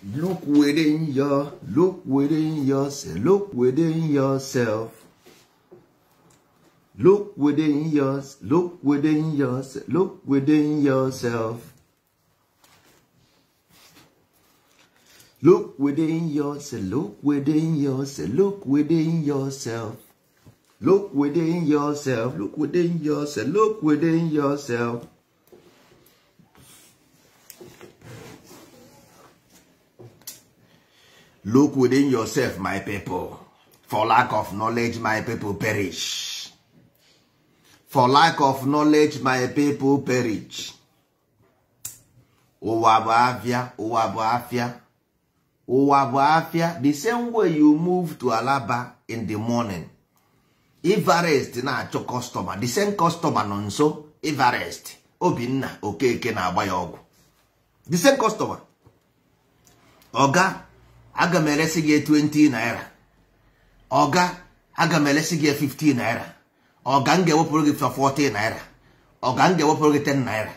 Look within your, look within yourself, look within yourself. Look within yours, look within yours, look within yourself. Look within yourself, look within yourself, look within yourself. Look within yourself, look within yourself, look within yourself. Look within yourself, my people. For lack of knowledge, my people perish. For lack of knowledge, my people perish. Ụwa bụ afịa, ụwa bụ afịa. Ụwa bụ afịa. The same way you move to Alaba in the morning. Everest na-achọ customer. The same customer nọ nso Everest. Obinna Okeke na-agba ya ọgwụ. The same customer. Oga, aga m eresi gị 20 naira. Oga, aga m eresi gị 15 naira. Oga, m ga-ewepụrụ gị 40 naira. Oga, m ga-ewepụrụ gị 10 naira.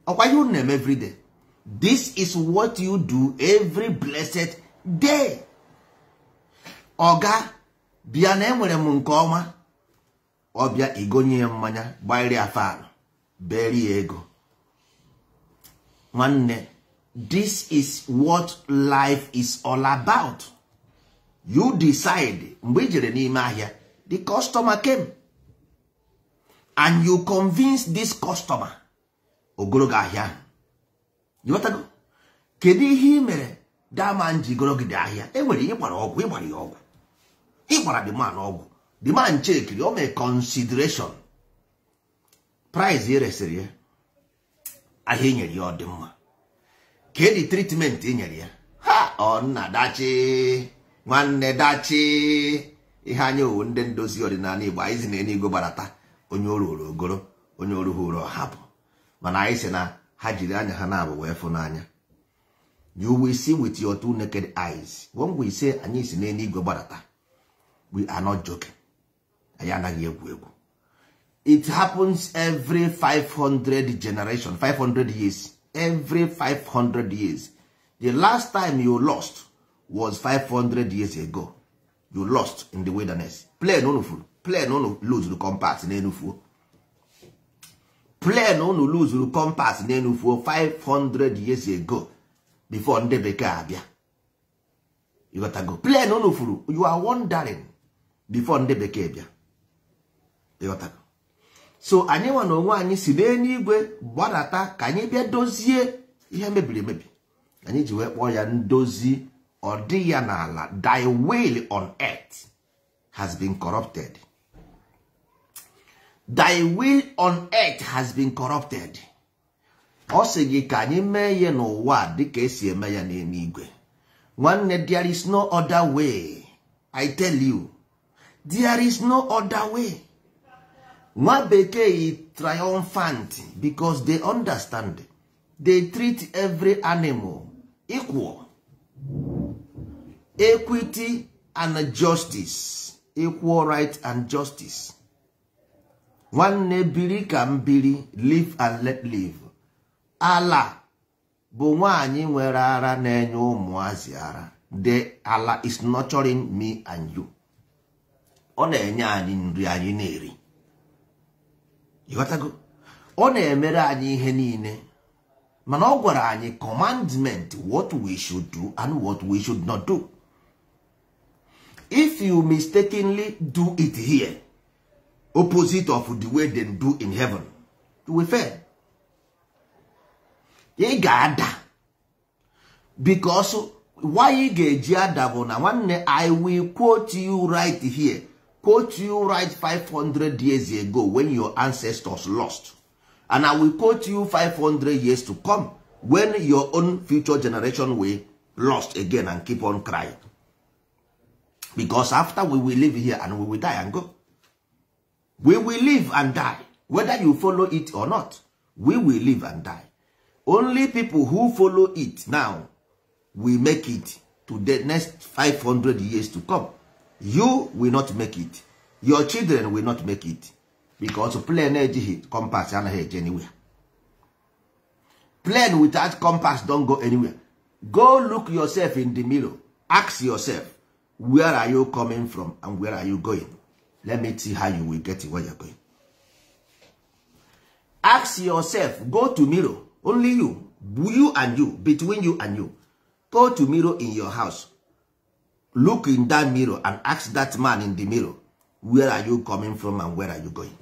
Ọkwa ihe unu na-eme every day. This is what you do every blessed day. Oga, bịa na enwere m nke ọma. Ọ bịa igonye ya mmanya, gbanyere ya fan, beri ya ego. Nwanne, this is what life is all about. You decide. Mgbe i jere n'ime ahịa, the customer came and you convince this customer ogologo ahịa. Ịghọtago? Kedu ihe ị mere that man ji goro gị dị ahịa? E nwere ịgbara ọgwụ, ịgbara ya ọgwụ, ịgbara the man ọgwụ. The man chekiri, o mee consideration. Price e resịrị ya, ahịa e nyere ya ọ dị mma. Kedu treatment e nyere ya? Ha, ọ nna dachi, nwanne dachi. Ihe anya owu ndị ndozi ọdịnala Igbo, anyị si na eluigwe gbarata, onye oru uru ogoro, onye oru ha uru hapụ. Mana anyị sị na ha jiri anya ha na-abụ wee fụ n'anya. You will see with your two naked eyes. When we say anyị si n'eluigwe gbarata, we are not joking. Anyị anaghị egwu egwu. It happens every 500 generation, 500 years. Every 500 years. The last time you lost was 500 years ago. You lost in the wilderness. Plane unu furu. Plane unu lose the compass n'enu fuo. Plane unu lose the compass n'enu fuo 500 years ago before ndị bekee abịa. You got to go. Plane unu furu. You are wondering before ndị bekee bịa. You got to go. So anyị nwa na onwe anyị si n'eluigwe gbadata ka anyị bịa dozie ihe mebiri emebi. Anyị ji wee kpọọ ya ndozi ọ dị ya n'ala. Thy will on earth has been corrupted. Thy will on earth has been corrupted. Ọ sị gị ka anyị mee ya n'ụwa dịka esi eme ya n'eluigwe. Nwanne, there is no other way. I tell you, there is no other way. Nwa bekee is triumphant because they understand. They treat every animal equal. Equity and justice. Equal right and justice. Nwanne biri ka m biri, live and let live. Ala bụ nwaanyị nwere ara na-enye ụmụazị ara. The ala is nurturing me and you. Ọ na-enye anyị nri anyị na-eri. Ịghọtago? Ọ na-emere anyị ihe niile. Mana ọ gwara anyị commandment, what we should do and what we should not do. If you mistakenly do it here, opposite of the way they do in heaven, you will fail. Ị ga-ada. Because why ị ga-eji ada bụ na nwanne, I will quote you right here. Quote you right 500 years ago when your ancestors lost. And I will quote you 500 years to come when your own future generation will lost again and keep on crying. Because after we will live here and we will die and go. We will live and die. Whether you follow it or not, we will live and die. Only people who follow it now will make it to the next 500 years to come. You will not make it. Your children will not make it. Because plane ejighị compass anaghị eje anywhere. Plane without compass don't go anywhere. Go look yourself in the mirror. Ask yourself, where are you coming from and where are you going? Let me see how you will get to where you're going. Ask yourself, go to mirror, only you, you and you, between you and you. Go to mirror in your house. Look in that mirror and ask that man in the mirror, where are you coming from and where are you going?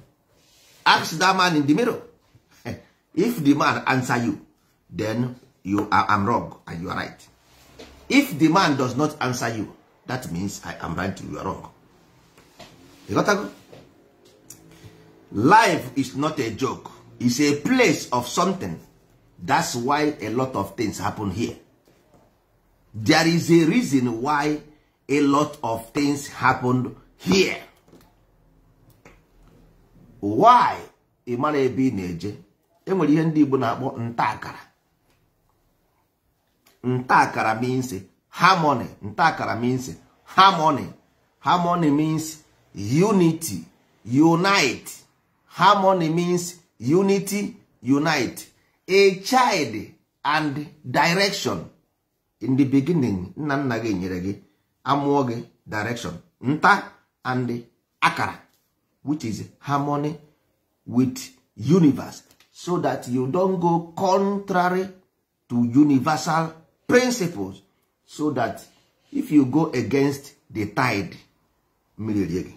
Ask that man in the mirror. If the man answer you, then you are, I'm wrong and you are right. If the man does not answer you, that means I am right, you are wrong. You got to go? Life is not a joke. It's a place of something. That's why a lot of things happen here. There is a reason why a lot of things happened here. Why? Ị mara ebe ị na-eje. Enwere ihe ndị Igbo na-akpọ ntaakara. Ntaakara means harmony. Ntaakara means harmony. Harmony means unity, unite. Harmony means unity, unite. A child and direction. In the beginning, nna nna gị nyere gị, amụọ gị direction. Nta and akara, which is harmony with universe, so that you don't go contrary to universal principles, so that if you go against the tide, mmiri rie gị,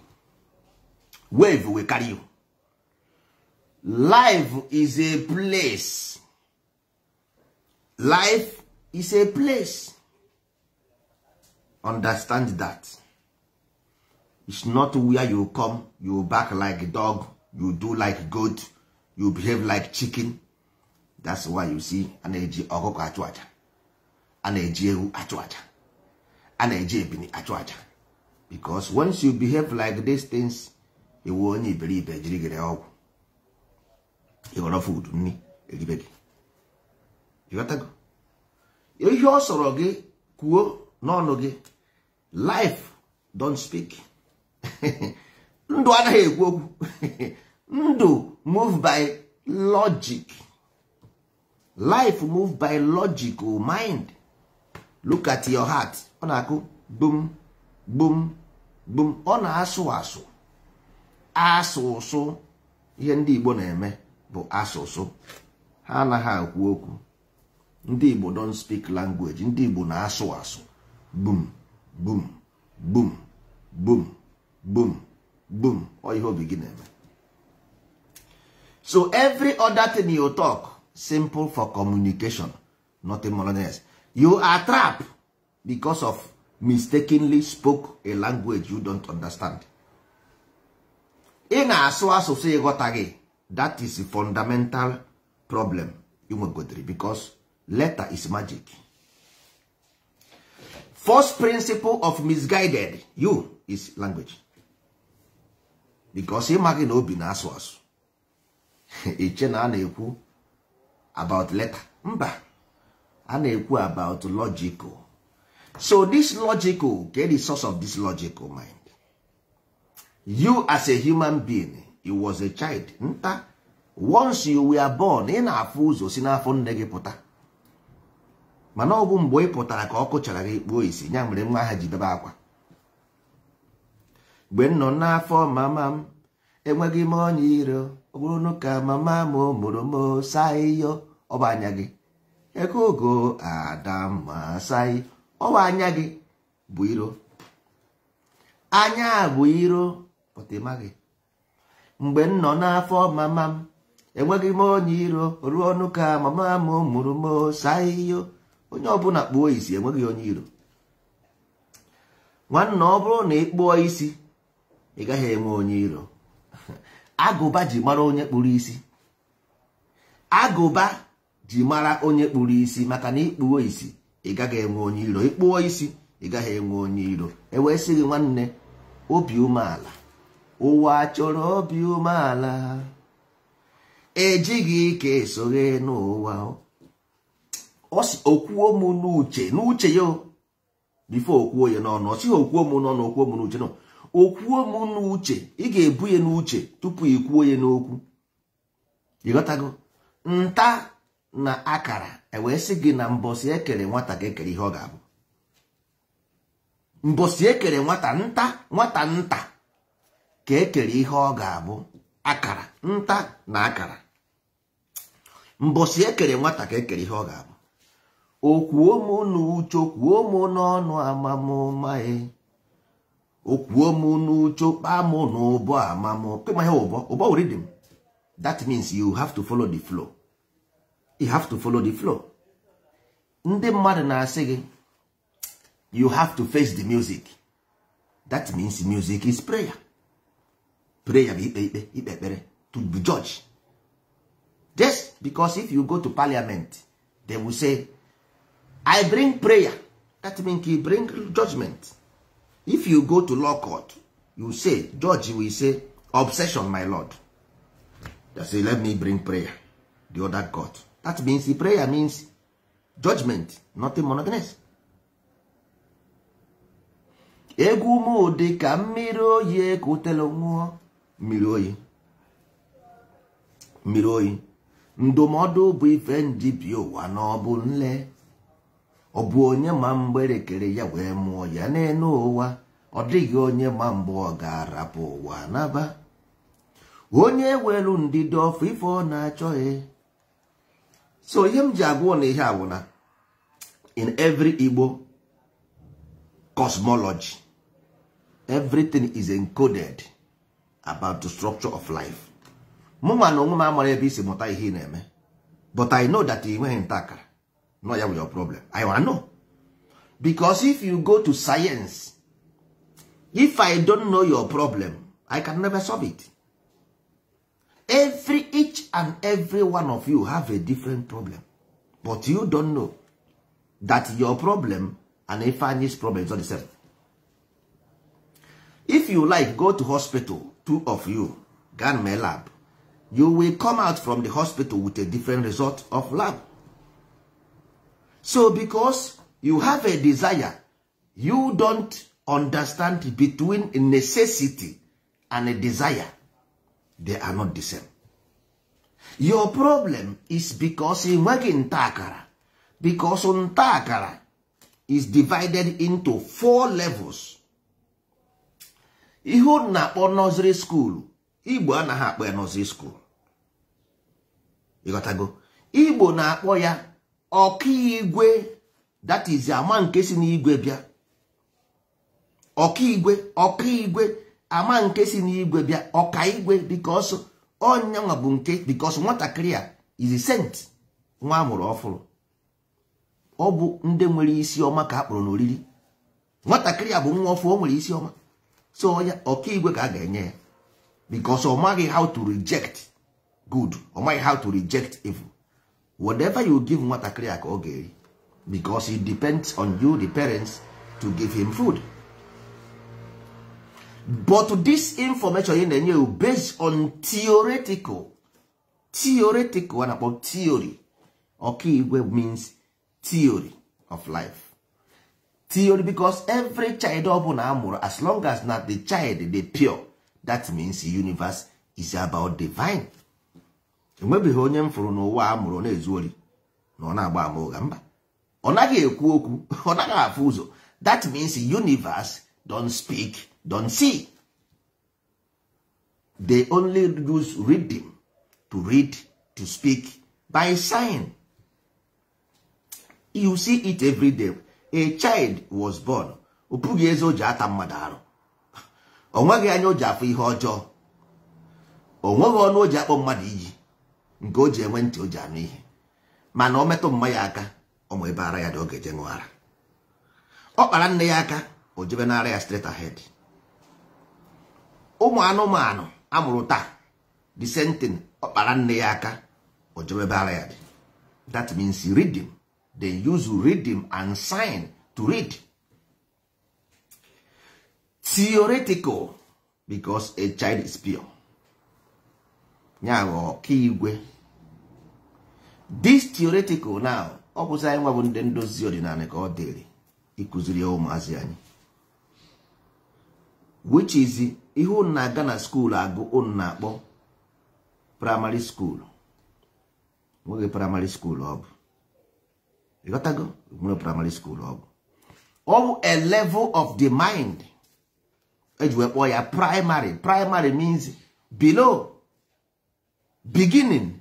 wave will carry you. Life is a place. Life is a place. Understand that. It's not where you come, you bark like a dog, you do like goat, you behave like chicken. That's why you see a na-eji ọkụkọ achụ aja, a na-eji ewu achụ aja, a na-eji ebini achụ aja. Because once you behave like these things, iwu onye iberibe jiri gịrị ọgwụ, ịghọrọ food nri eribe gị. Ịghọtago? Ihe ọ sọrọ gị kwuo n'ọnụ gị, life don't speak. Ndụ anaghị ekwu okwu. Ndụ move by logic. Life move by logical mind. Look at your heart. Ọ na-akụ gbum gbum gbum. Ọ na-asụ asụ asụsụ. Ihe ndị Igbo na-eme bụ asụsụ. Ha anaghị ekwu okwu. Ndị Igbo don't speak language. Ndị Igbo na-asụ asụ. Gbum gbum gbum gbum gbum gbum. Ọ ihe obi gị na-eme. So every other thing you talk, simple for communication, nothing more than else. You are trapped because of mistakenly spoke a language you don't understand. Ị na-asụ asụsụ ịghọtaghị. That is a fundamental problem ị nwegodiri, because letter is magic. First principle of misguided you is language. Because ịmaghị na obi na-asụ asụ. Iche na a na-ekwu about letter. Mba, a na-ekwu about logical. So this logical, get the source of this logical mind. You as a human being, you was a child. Nta, once you were born, ị na-afụ ụzọ si n'afọ nne gị pụta. Mana ọ bụ mgbe ị pụtara ka ọkụ chara gị kpuo isi, ya mere nwa ha ji bebe akwa. Mgbe m nọ n'afọ mama m, enweghị m onye iro. Ọ bụrụ ka mama m mụrụ m saiyo, ọ bụ anya gị. Ekogo adamma sai, ọ bụ anya gị bụ iro. Anya bụ iro, pụta ịmaghị. Mgbe m nọ n'afọ mama m, enweghị m onye iro. Ruo ọnụ ka mama m mụrụ m saiyo. Onye ọbụla kpuo isi, enweghị onye iro. Nwanne, ọ bụrụ na ị kpụọ isi, ị gaghị enwe onye iro. Agụba ji mara onye kpuru isi. Agụba ji mara onye kpuru isi, maka na ịkpụo isi ị gaghị enwe onye iro. Ịkpụọ isi ị gaghị enwe onye iro. E wee sị gị nwanne, obi umeala. Ụwa chọrọ obi umeala. Ejighị ike esoghe n'ụwa. Ọ sị okwuo m n'uche, n'uche ya before okwuo ya n'ọnụ. Ọ sịghị okwuo m n'ọnụ, okwuo m n'uche. No, okwuo m n'uche. Ị ga-ebu ya n'uche tupu ị kwuo ya n'okwu. Ịghọtago? Nta na akara ewee sị gị na mbọsị ekere nwata ka ekere ihe ọ ga-abụ. Mbọsị ekere nwata nta, nwata nta ka ekere ihe ọ ga-abụ. Akara nta na akara. Mbọsị ekere nwata ka ekere ihe ọ ga-abụ. Okwuo m n'uche, kwuo m n'ọnụ, amamụma e. Okwuo m n'uche, kpaa m n'ụbọ, amam kema ihe ụbọ ụbọ rhythm. That means you have to follow the flow. You have to follow the flow. Ndị mmadụ na-asị gị you have to face the music. That means music is prayer. Prayer bụ ikpe ikpe, ikpe ekpere, to be judge. Yes, because if you go to parliament, they will say I bring prayer. That means you bring judgment. If you go to law court, you say, judge will say, obsession, my lord. They say, let me bring prayer. The other court. That means the prayer means judgment, nothing monotonous. Egwu m dị ka mmiri oyi ekutela nwụọ mmiri oyi, mmiri oyi. Ndụmọdụ bụ ife njibi ụwa na ọ bụ nle. Ọ bụ onye ma mgbere kere ya wee mụọ ya n'elu ụwa. Ọ dịghị onye ma mgbe ọ ga-arapụ ụwa naba. Onye welu ndidi ọfụ ife ọ na-achọghị. So ihe m ji agwụ na ihe a bụ na in every Igbo cosmology, everything is encoded about the structure of life. Mụ nwa na onwe m amara ebe isi mụta ihe ị na-eme, but I know that ị nweghị nta akara. No, ya bụ your problem. I wanna know, because if you go to science, if I don't know your problem, I can never solve it. Every each and every one of you have a different problem, but you don't know that your problem and Ifeanyi's problem is not the same. If you like, go to hospital, two of you go mee lab, you will come out from the hospital with a different result of lab. So because you have a desire, you don't understand between a necessity and a desire. They are not the same. Your problem is because ị nweghị nta akara, because nta akara is divided into four levels. Ihe unu na-akpọ nursery school, Igbo anaghị akpọ ya nursery school. Ịghọtago? Igbo na-akpọ ya ọkaigwe. That is ama nke si n'igwe bịa. Ọkaigwe, ọkaigwe, ama nke si n'igwe bịa, ọkaigwe, because onyenwa bụ nke, because nwatakịrị a is saint, nwa amụrụ ọfụrụ. Ọ bụ ndị nwere isi ọma ka a kpọrọ n'oriri. Nwatakịrị a bụ nwa ọfụ, o nwere isi ọma, so ya ọkaigwe ka a ga-enye ya, because ọ maghị how to reject good, ọ maghị how to reject evil. Whatever you give nwatakịrị a ka ọ ga-eri, because it depends on you, the parents, to give him food. But this information ị na-enye you based on theoretical, theoretical, a na-akpọ theory. Ọkaigwe means theory of life, theory, because every child ọbụla amụrụ, as long as na the child dey pure, that means the universe is about divine. Enwebeghị onye m fụrụ n'ụwa a mụrụ na-ezu ori na ọ na-agba ama ụgha. Mba, ọ naghị ekwu okwu, ọ naghị afụ ụzọ. That means universe don't speak, don't see. They only use rhythm to read, to speak by sign. You see it every day. A child was born, o pụghị eze o ji ata mmadụ arụ, o nweghị anya o ji afụ ihe ọjọọ, o nweghị ọnụ o ji akpọ mmadụ iyi, nke o ji enwe ntị o ji anụ ihe. Mana o metụ mma ya aka, ọmụ ebe ara ya dị, ọ ga-eje ṅụọ ara. Ọ kpara nne ya aka, o jebe n'ara ya straight ahead. Ụmụ anụmanụ amụrụ taa, the same thing. Ọ kpara nne ya aka, o jebe ebe ara ya dị. That means rhythm. They use rhythm and sign to read. Theoretical, because a child is pure, ya bụ ọkaigwe. This theoretical now, ọ bụzi anyị nwa bụ ndị ndozi ọdịnala ka ọ dịrị ịkụziri ya ụmụazị anyị, which is ihe unu na-aga na school agụ, unu na-akpọ primary school. Nweghị primary school ọ bụ. Ịghọtago? Nwere primary school ọ bụ. Ọ bụ a level of the mind. Eji wee kpọọ ya primary. Primary means below. Beginning.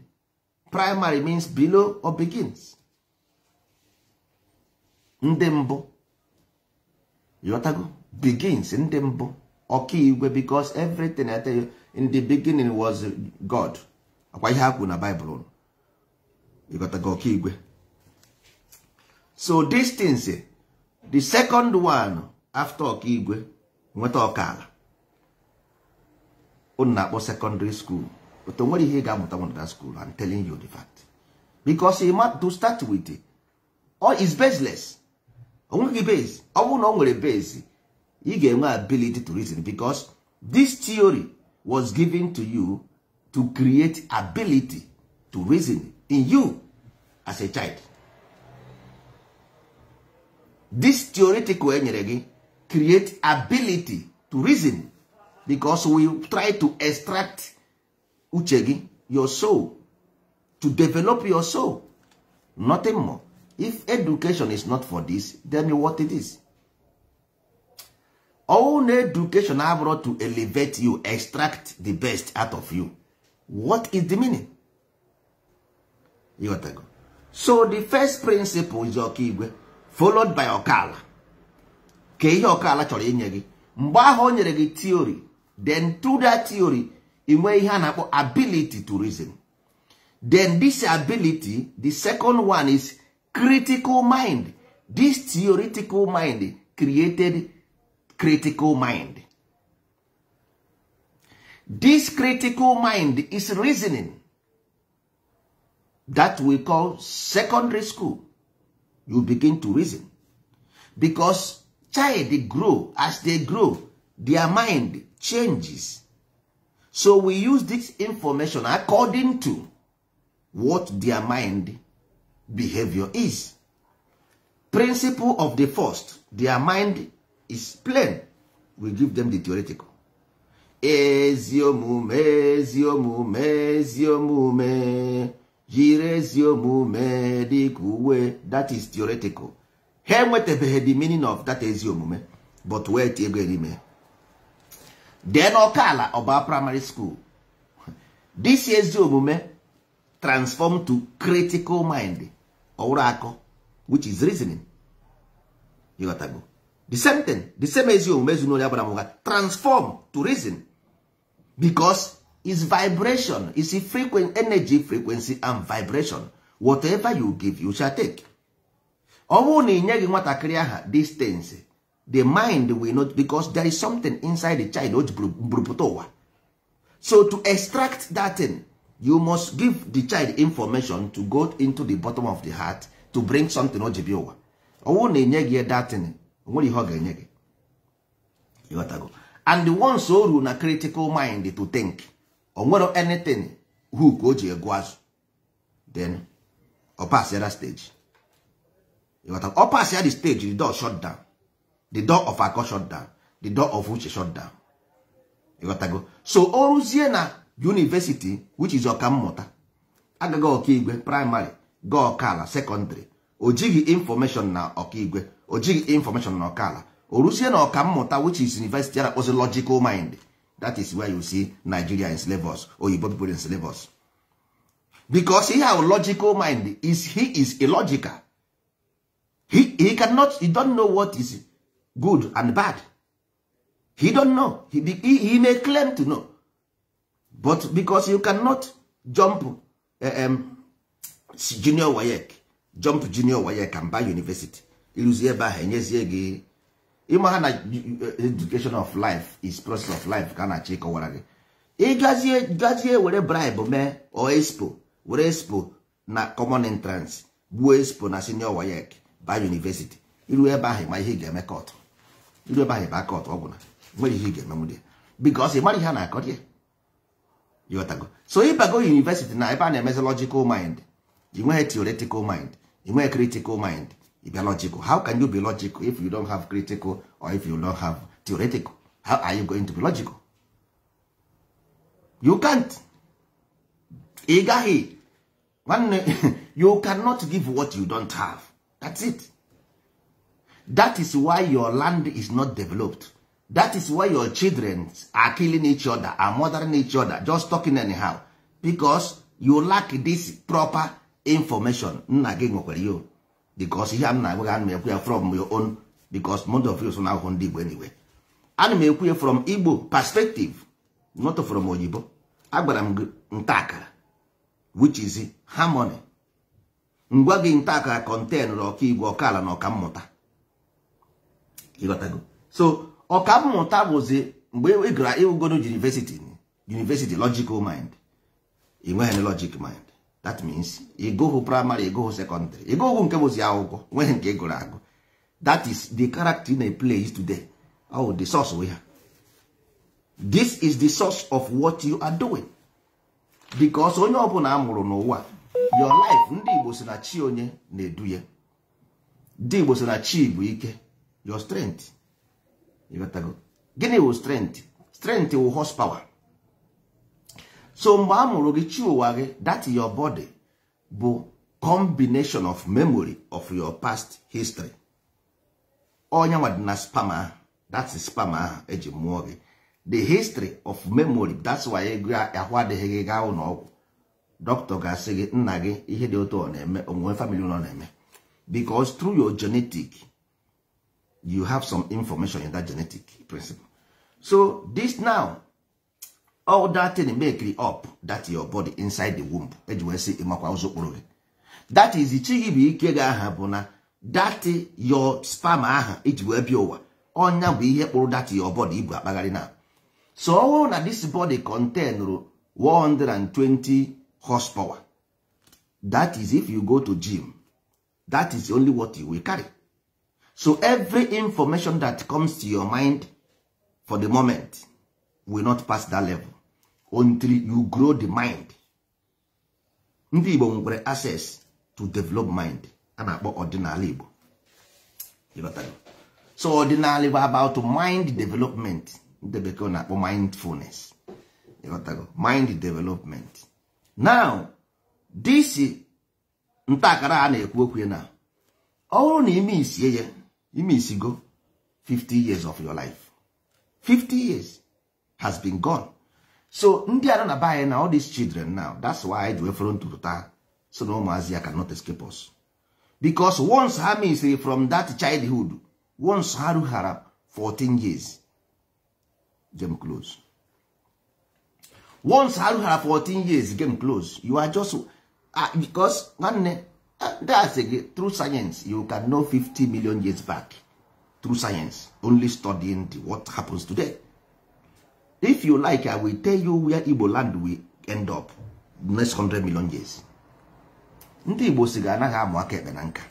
Primary means below or begins. Ndị mbụ. Ịghọtago? Begins, ndị mbụ. Ọkaigwe, because everything I tell you in the beginning was God. Akwa ihe ha kwuru na Bible. Ịghọtago? Ọkaigwe. So these things, the second one after ọkaigwe, nweta ọkala. Unu na-akpọ secondary school. But o nwere ihe ị ga-amụta na that school. I'm telling you the fact. Because you to start with, all is baseless. O nweghị base. Ọ bụrụ na o nwere base, ị ga-enwe ability to reason, because this theory was given to you to create ability to reason in you as a child. This theoretical e nyere gị create ability to reason, because we try to extract uche gị, your soul, to develop your soul, nothing more. If education is not for this, then what it is? All education abụrụ to elevate you, extract the best out of you. What is the meaning? You got to go. So the first principle is ọkaigwe, followed by ọkala. Ka ihe ọkala chọrọ inye gị, mgbe ahụ o nyere gị theory, then through that theory ị nwee ihe a na-akpọ ability to reason. Then this ability, the second one is critical mind. This theoretical mind created critical mind. This critical mind is reasoning that we call secondary school. You begin to reason, because child grow, as they grow their mind changes. So we use this information according to what their mind behavior is. Principle of the first, their mind is plain. We give them the theoretical. Ezi omume, ezi omume, ezi omume, jiri ezi omume dịka uwe. That is theoretical. Ha enwetabeghị the meaning of that ezi omume, but wee ego erime. Then ọkala ọba primary school. This ezi omume transform to critical mind, ọwụrụ akọ, which is reasoning. You got to go. The same thing, the same ezi omume ezinụlọ ya gbara mụga transform to reason, because is vibration, is a frequency, energy frequency and vibration. Whatever you give, you shall take. Ọ bụrụ na ị nyeghị nwatakịrị aha distance, the mind will not, because there is something inside the child o ji burupụta ụwa. So to extract that thing, you must give the child information to go into the bottom of the heart to bring something o ji bịa ụwa. Ọ bụrụ na ị nyeghị that thing, o nwere ihe ọ ga-enye gị. Ịghọtago? And once o ruru na critical mind to think, o nwere anything hook o ji egu azụ, then ọ pass that stage. Ịghọtago? Ọ pass ya the stage, the door shut down. The door of akọ shut down. The door of uche shut down. Ịghọtago? So o ruzie na university, which is ọkammụta, agaghị ọkaigwe primary, gaa ọkala secondary, o jighị information na ọkaigwe, o jighị information na ọkala, o ruzie na ọkammụta, which is university, a na-akpọzi logical mind. That is where you see Nigeria enslave us, oyibo people enslave us, because he have logical mind is, he is illogical. He cannot, he don't know what is good and bad. He don't know. He may claim to know, but because you cannot jump junior WAEC, jump junior WAEC and buy university. Iruzie ebe ahụ enyezie gị ịma ha na education of life is process of life ka a na-achọ ịkọwara gị. Ị gazie gazie were bribe mee o expo, were expo na common entrance, gbuo expo na senior WAEC, ba university. Iru ebe ahụ ma ihe ị ga-eme court. Iru ebe ahụ ba court, ọ gwụna nwere ihe ị ga-eme nwunye, because ị mara ihe a na-akọ dị. Ịghọtago? So ịbago university na ebe a na-emezi logical mind, ị nweghị theoretical mind, ị nweghị critical mind, ị bịa logical. How can you be logical if you don't have critical or if you don't have theoretical? How are you going to be logical? You can't. Ị gaghị. Nwanne, you cannot give what you don't have. That's it. That is why your land is not developed. That is why your children are killing each other, are murdering each other, just talking anyhow, because you lack this proper information. Nna gị nwekwara yo, because ihe m na-agwa gị, ana m ekwu ya from your own, because most of you so na ahụ ndị Igbo anyway. Ana m ekwu ya from Igbo perspective, not from oyibo. Agwara m gị nta akara, which is harmony. Ngwa gị, nta akara contain ọka igwe, ọkaala na ọkammụta. Ịghọtago? So ọkammụta bụzi mgbe ị gara ịwụgodo university, university logical mind. Ị nweghị logic mind. That means ịgụghụ primary, ịgụghụ secondary, ịgụghụ nke bụzi akwụkwọ, nweghị nke ị gụrụ agụ. That is the character in a place today. Oh, the source we have, this is the source of what you are doing, because onye ọbụla a mụrụ n'ụwa, your life, ndị Igbo si na chi onye na-edu ya. Ndị Igbo si na chi bụ ike, your strength. Ịghọtago? Gịnị wụ strength? Strength wụ horsepower. So mgbe a mụrụ gị, chi ụwa gị, that your body bụ combination of memory of your past history. Onye nwa dị na sperm ahụ, that is sperm ahụ eji mụọ gị, the history of memory. That's why ego ahụ adịghị gị, gaa ụlọ ọgwụ, dọkịta ga-asị gị, nna gị ihe dị otu ọ na-eme, onwe family ọ na-eme, because through your genetic you have some information in that genetic principle. So this now, all that thing make it up that your body inside the womb eji wee sị ịmakwa ụzọ kpụrụ gị. That is chi gị bụ ike gị aha, bụ na that your sperm aha iji wee bịa ụwa, ọnya bụ ihe kpụrụ that your body ibu akpagharị na. So ọ bụrụ na this body contain 120 horsepower, that is, if you go to gym, that is only what you will carry. So every information that comes to your mind for the moment will not pass that level until you grow the mind. Ndị Igbo nwekwara access to develop mind a na-akpọ ọdịnala Igbo. Ịghọtago? So ọdịnala bụ about mind development. Ndị bekee na-akpọ mindfulness. Ịghọtago? Mind development. Now this ntakara a na-ekwu okwu ya na ọ bụrụ na ime isie ya, ime isigo 50 years of your life. 50 years has been gone. So ndị a nọ na be anyị na all these children now, that's why ji wefere ntutu taa, so na ụmụazị ya cannot escape us, because once ha misiri from that childhood, once ha rughara 14 years, game close. Once ha rughara 14 years, game close. You are just because nwanne, that's gị through science you can know 50 million years back through science, only studying what happens today. If you like, I will tell you where Igbo land will end up next 100 million years. Ndị Igbo si ga anaghị amụ aka ekpe na nka,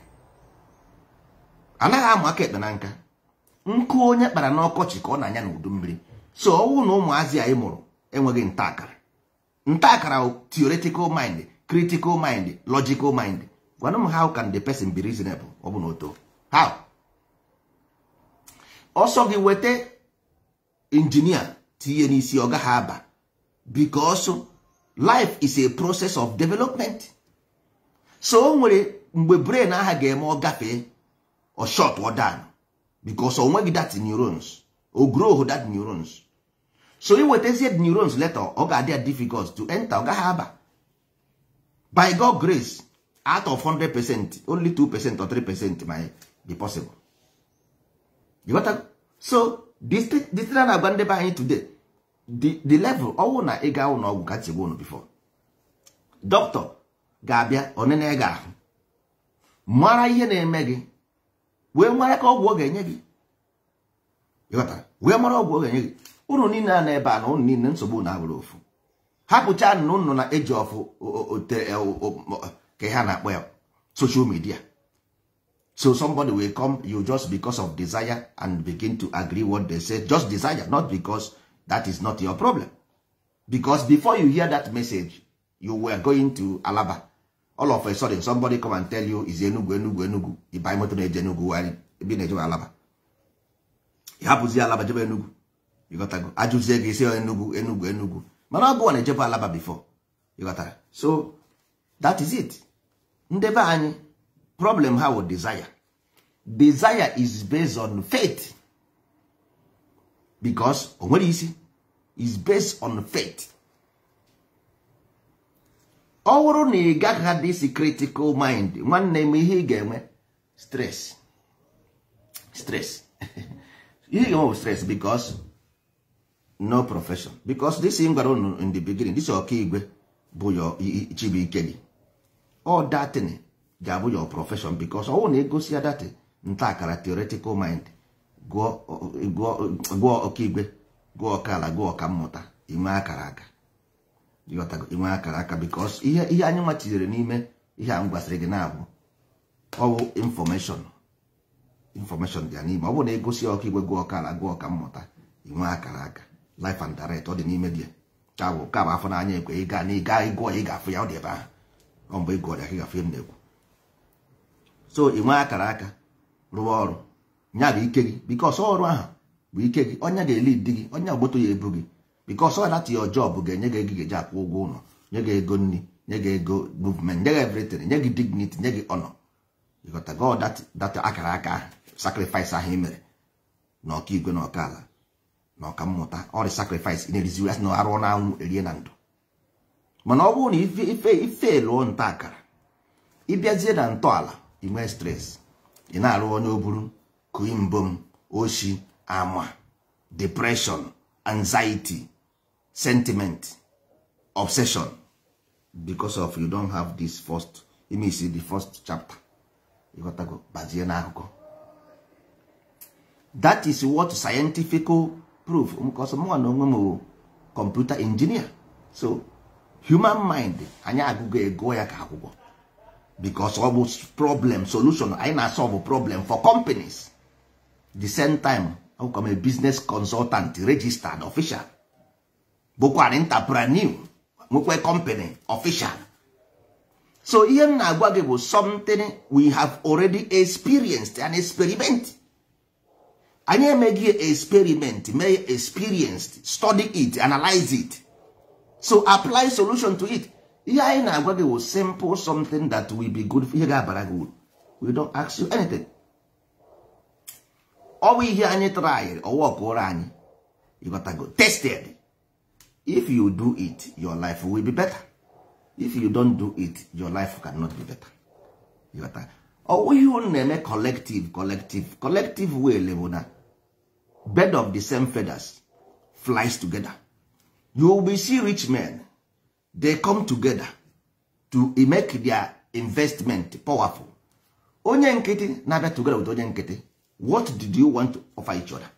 anaghị amụ aka ekpe na nka. Nkụ onye kpara n'ọkọchị ka ọ na-anya n'udu mmiri. So ọnwụ na ụmụazị anyị mụrụ enweghị nta akara, nta akara, theoretical mind, critical mind, logical mind. Gwanụ m, how can the person be reasonable? Ọ bụ na oto how ọsọ gị weta injinia tinye n'isi, ọ gaghị aba, because life is a process of development. So o nwere mgbe brain aha ga-eme ọ gafee, ọ short ọ down, because o nweghị that neurons, o grow that neurons. So iwetazie neurons later, ọ ga-adị ya difficult to enter, ọ gaghị aba. By God grace, out of 100%, only 2% or 3% might be possible. You got that? So this thing na-agwa ndị be anyị today, the level ọwụ na ị ga ụlọ ọgwụ ka nchegbu unu before doctor ga-abịa onene gị ahụ, mara ihe na-eme gị, wee mara ka ọgwụ ọ ga-enye gị. Ịghọtara? Wee mara ọgwụ ọ ga-enye gị. Unu niile a na ebe a na unu niile, nsogbu na abụrụ ofu. Hapụcha na unu na eji ọfụ ka ha na-akpọ ya social media. So somebody will come you just because of desire and begin to agree what they say, just desire, not because that is not your problem, because before you hear that message, you were going to Alaba. All of a sudden somebody come and tell you is Enugu, Enugu, Enugu. Ịba moto na-eje Enugu, ebe na-eje Alaba, ịhapụzi Alaba jebe Enugu. Ịghọtago? Ajụzie gị isi Enugu, Enugu, Enugu, mana ọ gụwa na-ejebe Alaba before. Ịghọtara? So That is it. Ndị be anyị problem ha wụ desire. Desire is based on faith, because o nwere isi, is based on faith. Ọ bụrụ na ị gaghị this critical mind, nwanne m, ihe ị ga-enwe stress, stress, ihe ị ga-enwe stress, because no profession. Because this thing gwara unu in the beginning, this Ọkaigwe bụ your chibuike gị, all that thing ga-abụ your profession, because ọ bụrụ na egosi ya that nta akara theoretical mind, gụọ Ọkaigwe, gụọ ọkala, gụọ ọkammụta, inwe akara aka. Inwe akara aka, because ihe anyị nwa tinyere n'ime ihe a m gwasịrị gị na-abụ ọwụ information. Information dị ya n'ime. Ọ bụrụ na egosi Ọkaigwe, gụọ ọkala, gụọ ọkammụta, inwe akara aka life and direct. Ọ dị n'ime dị ka bụ ka bụ afọ n'anya ekwe. Ị ga na ịga ịgụọ, ị ga-afụ ya, ọ dị ebe ahụ. Ọ mgbe ị gụọrọ ya ka ị ga-afụ ihe m na-ekwu. So ị nwee akara aka, rụọ ọrụ nya bụ ike gị, because ọrụ ahụ bụ ike gị. Ọnya ga-eli di gị, ọnya moto ya ebu gị, because ọ that your job ga-enye gị ego ị ga-eji akwụ ụgwọ ụlọ, nye gị ego nri, nye gị ego movement, nye gị everything, nye gị dignity, nye gị honor. You got to go that akara aka ahụ, sacrifice ahụ ị mere na Ọkaigwe na ọkala na ọkammụta, ọrị sacrifice ị na-erizi asị na arụ na anwụ erie na ndụ. Mana ọ bụrụ na ife lụọ nta akara, ịbịazie na ntọala, ị nwee stress, ị na-arụ onye oburu kuimbom oshi ama, depression, anxiety, sentiment, obsession, because of you don't have this first ime the first chapter. Ịghọtago? Bazie n'akụkọ. That is what scientific proof, because mụ na onwe m bụ computer engineer. So human mind anyị agụgo ego ya ka akwụkwọ, because ọ bụ problem solution anyị na-solve problem for companies. The same time I'm a business consultant, registered official, bụkwa an entrepreneur, nwekwa company official. So ihe m na-agwa gị bụ something we have already experienced and experiment. Anyị emeghị experiment, mee experienced, study it, analyze it, so apply solution to it. Ihe anyị na-agwa gị bụ simple something that will be good, ihe ga-abara gị uru. We don't ask you anything. Ọ bụ ihe anyị try, ọwọkụrụ anyị. You got to go tested. If you do it, your life will be better. If you don't do it, your life cannot be better. You got to ọ ihe unu na-eme collective, collective, collective way bụ na bird of the same feathers flies together. You will be see rich men, they come together to make their investment powerful. Onye nkịtị na-abịa together with onye nkịtị, what did you want to offer each other?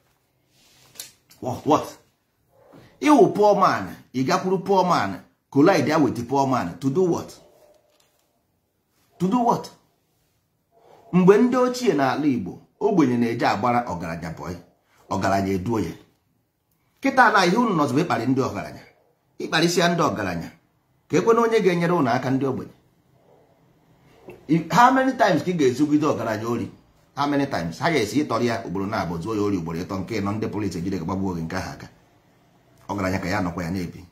What? Iwu poor man, ị gakwuru poor man, collide with the poor man to do what? To do what? Mgbe ndị ochie n'ala Igbo, ogbenye na-eje agbara ọgaranya boy, ọgaranya eduo ya. Kịta na ihe unu nọzụ ịkparị ndị ọgaranya, ịkparịsịa ndị ọgaranya, ka ekwe na onye ga-enyere ụnụ aka, ndị ogbenye. How many times ka ị ga-ezugide ọgaranya ori? How many times ha ga-esi ịtọrọ ya ugboro na abụọ, zuo ya ori ugboro ịtọ, nke nọ ndị polisi ejide gị, gbagbuo gị, nke ahụ aka ọgaranya ka ya nọkwa ya na-ebi.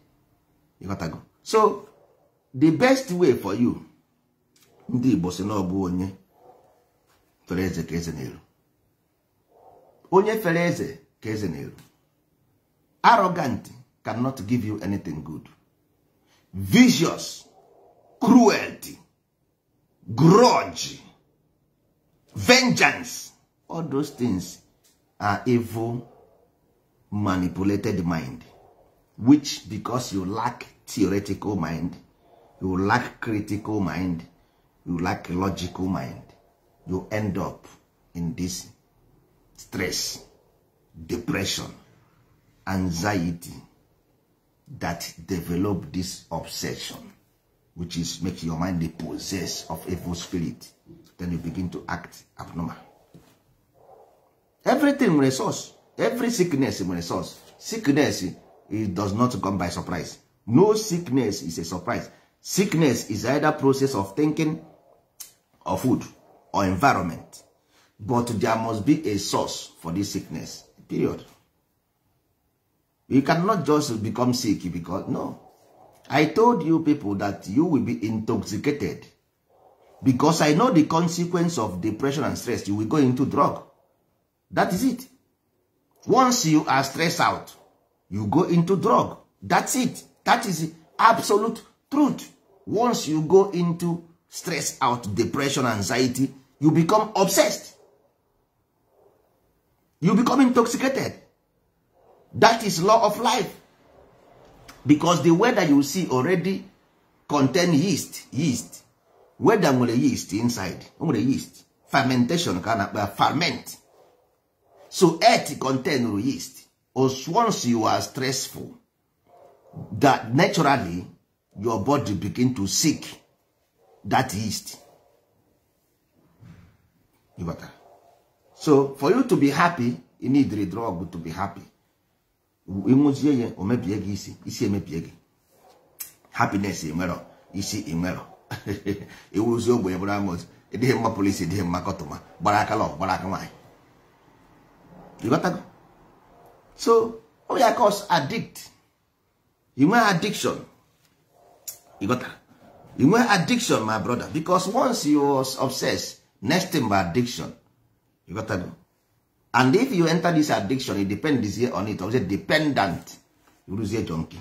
Ịghọtago? So the best way for you, ndị Igbo si na ọ bụ onye fere eze ka eze na-eru, onye fere eze ka eze na-eru. Arrogant cannot give you anything good. Vicious, cruelty, grudge, vengeance, all those things are evil manipulated mind, which because you lack theoretical mind, you lack critical mind, you lack logical mind, you end up in this stress, depression, anxiety that develop this obsession, which is make your mind the possess of evil spirit. Then you begin to act abnormal. Everything nwere source. Every sickness nwere source. Sickness, it does not come by surprise. No sickness is a surprise. Sickness is either process of thinking or food or environment, but there must be a source for this sickness, period. You cannot just become sick because no. I told you people that you will be intoxicated because I know the consequence of depression and stress. You will go into drug. That is it. Once you are stressed out, you go into drug. That's it. That is absolute truth. Once you go into stress out, depression, anxiety, you become obsessed. You become intoxicated. That is law of life. Because the weather you see already contain yeast. Yeast. Weather nwere yeast inside. Nwere yeast. Fermentation ka na-akpa ferment. So earth contain yeast. Once you are stressful, that naturally your body begin to seek that yeast. You got that? So for you to be happy, you need the drug to be happy. Ịnwụzie ya, o mebie gị isi, isi emebie gị. Happiness enwero, isi enwero. Iwuzi ogbenye bụrụ amụsụ, ịdịghị mma polisi, ịdịghị mma kọtụma, gbara aka lọ, gbara aka nwaanyị. You got that? So, oh yeah, cause addict. You nwee addiction. You got that? You nwee addiction, my brother, because once you are obsessed, next thing by addiction. You got that? And if you enter this addiction, it depends here on it. Obviously, dependent. You lose your junkie.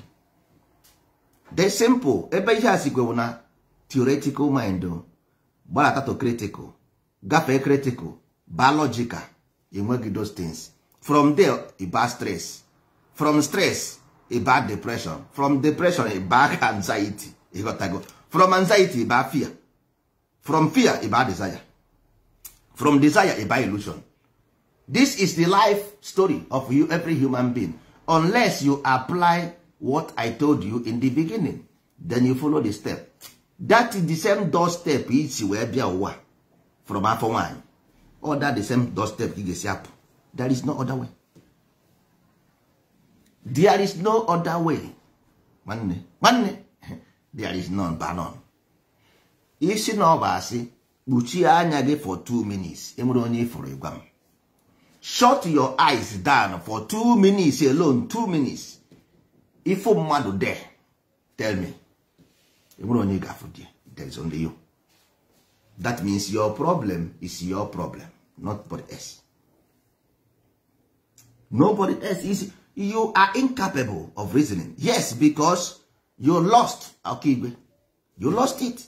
The simple. Ebe ihe a sikwe na theoretical mind, gbalata to critical, gafee critical, biological, enweghị those things. From there, ịba stress. From stress, ịba depression. From depression, ịba anxiety. Ịghọtago. From anxiety, ịba fear. From fear, ịba desire. From desire, ịba illusion. This is the life story of you, every human being. Unless you apply what I told you in the beginning, then you follow the step. That is the same doorstep isi wee bịa ụwa from afọ nwanyị. Or that the same doorstep ị ga-esi apụ. There is no other way. There is no other way. Nwanne, nwanne, there is none but none. Isi na ọ bụ asị, kpuchie anya gị for 2 minutes. Enwere onye ịfụrụ ịgwa m. Shut your eyes down for 2 minutes alone, 2 minutes. If mmadụ there, tell me. Enwere onye ga-afụ there. There is only you. That means your problem is your problem, not nobody else. Nobody else is. You are incapable of reasoning. Yes, because you lost. Okay, you lost it.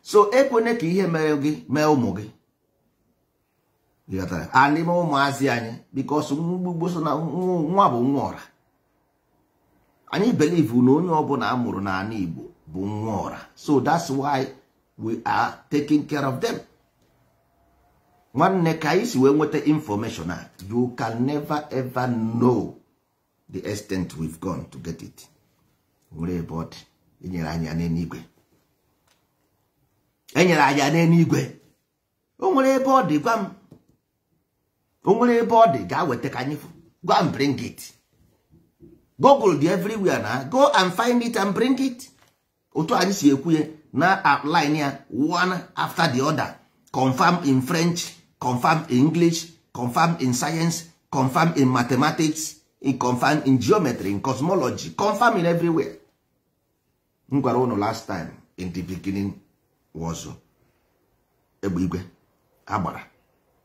So ekwene ka ihe mere gị mee ụmụ gị. And ime ụmụazị anyị, because mgbugbo so na nwa bụ nwa ọra. Anyị believe na onye ọbụla a mụrụ n'ala Igbo bụ nwa ọra. So that's why we are taking care of them. Nwanne, ka anyị si wee nweta information a, you can never ever know the extent we've gone to get it. Nwere ebe ọ dị, enyere anyị ya n'eluigwe. Enyere anyị ya n'eluigwe. O nwere ebe ọ dị, gwa m. O nwere ebe ọ dị, gaa weta ka anyị fụ. Go and bring it. Google dị everywhere na. Go and find it and bring it. Otu anyị si ekwu ya na outline ya one after the other. Confirm in French, confirm in English, confirm in science, confirm in mathematics, confirm in geometry, in cosmology, confirm in everywhere. M gwara unu last time, in the beginning was egbe igwe agbara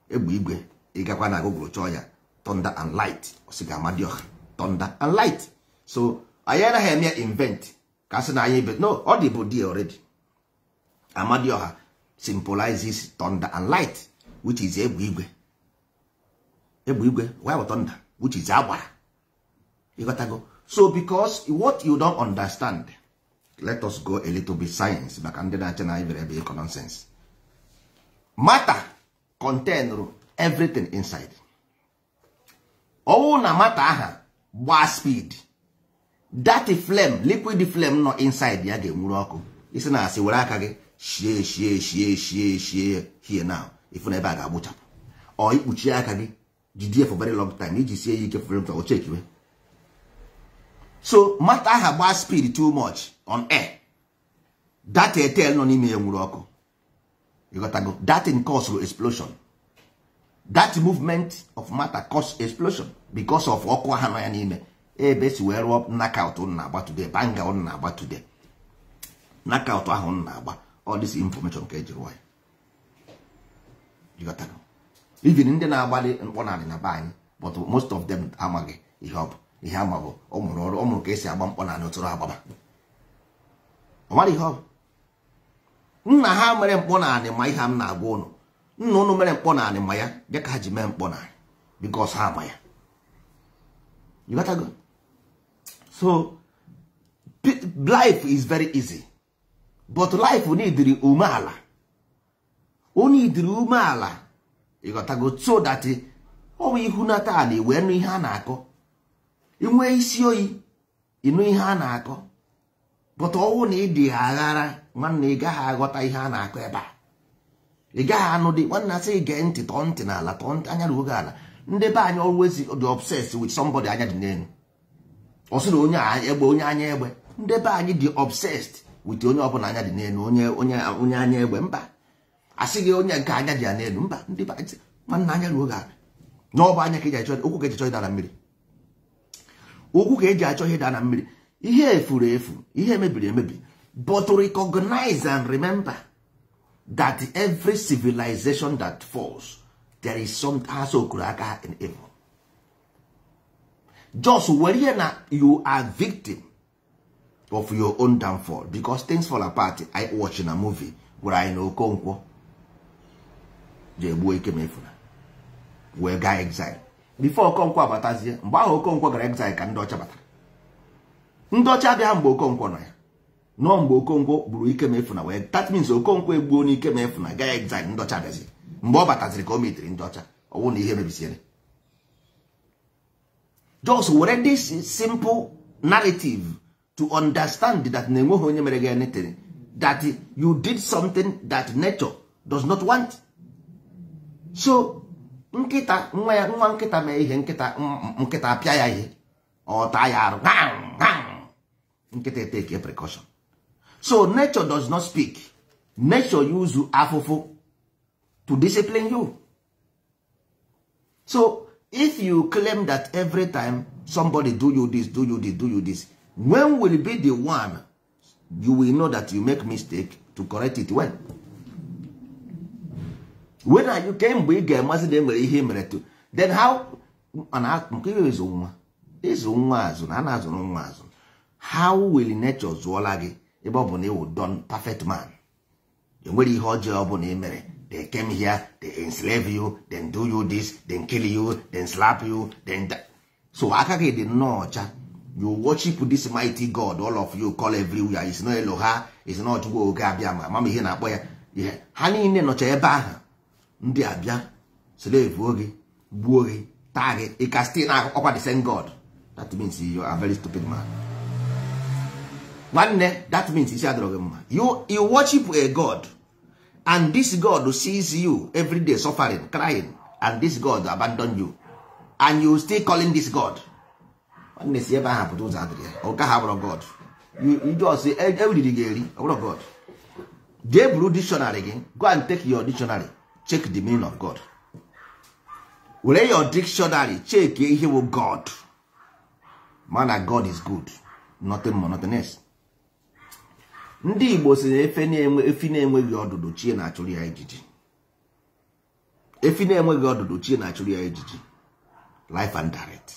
egbe igwe. Ị gakwa na Google chọọ ya, thunder and light, ọ sị ga Amadioha, thunder and light. So anyị anaghị eme invent ka sị na anyị no, ọ dị bụ dị already. Amadioha symbolizes thunder and light, which is egbe igwe. Egbe igwe, why bụ thunder, which is agbara. You got to go. So because what you don't understand, let us go a little bit science maka ndị na-ache na anyị bịara ebe ịkọ nonsense. Matter contain everything inside. Ọwụ na matter aha gbaa speed, that flame, liquid flame nọ inside ya ga-enwuru ọkụ. Isi na asị were aka gị shie shie shie shie shie here now, ifu na ebe a ga-agbụchapụ. Ọ ikpuchie aka gị jidie for very long time, iji sie ya ike for very long time, o chekiwe. So matter aha gbaa speed too much on air, that tail nọ n'ime ya nwuru ọkụ. You got to go. That in cause explosion. That movement of matter cause explosion because of ọkụ aha nọ ya n'ime. Ebe si wee rụọ knockout unu na-agba today, banga unu na-agba today, knockout ahụ unu na-agba, all this information ka eji rụọ ya. Ịghọtago? Even ndị na-agbalị mkpọnarị na be anyị, but most of them amaghị ihe ọ bụ. Ihe ama bụ ọ mụrụ ọrụ, ọ mụrụ ka esi agba mkpọnarị, ụtụrụ agbaba, ọ mara ihe ọ bụ. Nna ha mere mkpọnarị ma ihe m na-agwa ụnụ, nna ụnụ mere mkpọnarị ma ya bịa ka ha ji mee mkpọnarị, because ha ama ya. Ịghọtago? So life is very easy, but life neediri umeala, o neediri umeala. Ịghọtago? So that ọ bụ ihunata ala wee nụ ihe a na-akọ, inwee isi oyi ịnụ ihe a na-akọ. But ọwụ na ịdị aghara, nwanne, ị gaghị aghọta ihe a na-akọ ebe a, ị gaghị anụ dị. Nwanne, asị gee ntị, tọọ ntị n'ala, tọọ ntị anya ruo gị ala. Ndị be anyị always dị obsessed with somebody anya dị n'elu. Ọ sị na onye egbe, onye anya egbe. Ndị be anyị dị obsessed with onye ọbụla anya dị n'elu, onye onye onye anya egbe. Mba, asị gị onye nke anya dị ya n'elu. Mba, ndị be anyị, nwanne, anya ruo gị ala na ọ bụ anya ka eji achọ ụkwụ, ka eji achọ ịda na mmiri, ụkwụ ka eji achọ ihe ịda na mmiri. Ihe efuru efu, ihe mebiri emebi. But to recognize and remember that every civilization that falls, there is some has okuru aka in evil. Just were ihe na you are victim of your own downfall, because Things Fall Apart I watch na movie gwara anyị na Okonkwo ji egbuo ike ma efuna wee gaa exile. Before Okonkwo abatazie, mgbe ahụ Okonkwo gara exile ka ndị ọcha batara. Ndị ọcha abịa mgbe Okonkwo nọ ya nọọ, mgbe Okonkwo gburu ike ma efuna wee, that means Okonkwo egbuo n'ike ma efuna gaa exile. Ndị ọcha abịazi. Mgbe ọ bataziri ka o metiri ndị ọcha, ọwụ na ihe mebisiere. Just were this simple narrative to understand that na enweghị onye mere gị anything, that you did something that nature does not want. So nkịta nwa ya, nwa nkịta mee ihe, nkịta nkịta apịa ya ihe, ọ taa ya arụ, nkịta take a precaution. So nature does not speak. Nature use afụfụ to discipline you. So if you claim that every time somebody do you this, do you this, do you this, when will be the one you will know that you make mistake to correct it? When are you, kemgbe ị ga-amasị na enwere ihe mere to then how nke ịzụ nwa, ịzụ nwa azụ na a na-azụrụ nwa azụ, how will nature zụọla gị ebe ọ bụ na ịwụ done perfect man, enwere ihe ọjọọ ọ bụla ị mere? They came here, they enslave you, then do you this, then kill you, then slap you, then that. So aka gị dị nnọọ ọcha. You worship this mighty God all of you call everywhere. Is not Eloha, is not Chukwu Oke abịa ma mama ihe na-akpọ ya ihe ha niile nọcha ebe ahụ. Ndị abịa slave gị, gbuo gị, taa gị, ị ka still na ọkwa the same God. That means you are a very stupid man. Nwanne, that means isi adịrọ gị mma. You worship a God and this God sees you every day suffering, crying, and this God abandon you and you still calling this God. Nwanne, si ebe ahụ pụta, ụzọ adịrị ya. Ọ gaghị abụrụ God. You just eriri gị eri, ọ bụrụ God. Jee buru dictionary gị, go and take your dictionary, check the meaning of God. Were your dictionary check ihe bụ God. Mana God is good, nothing more, nothing else. Ndị Igbo si na efe na-enwe efi na-enweghị ọdụdụ, chie na-achụrụ ya ijiji. Efi na-enweghị ọdụdụ, chie na-achụrụ ya ijiji. Life and direct.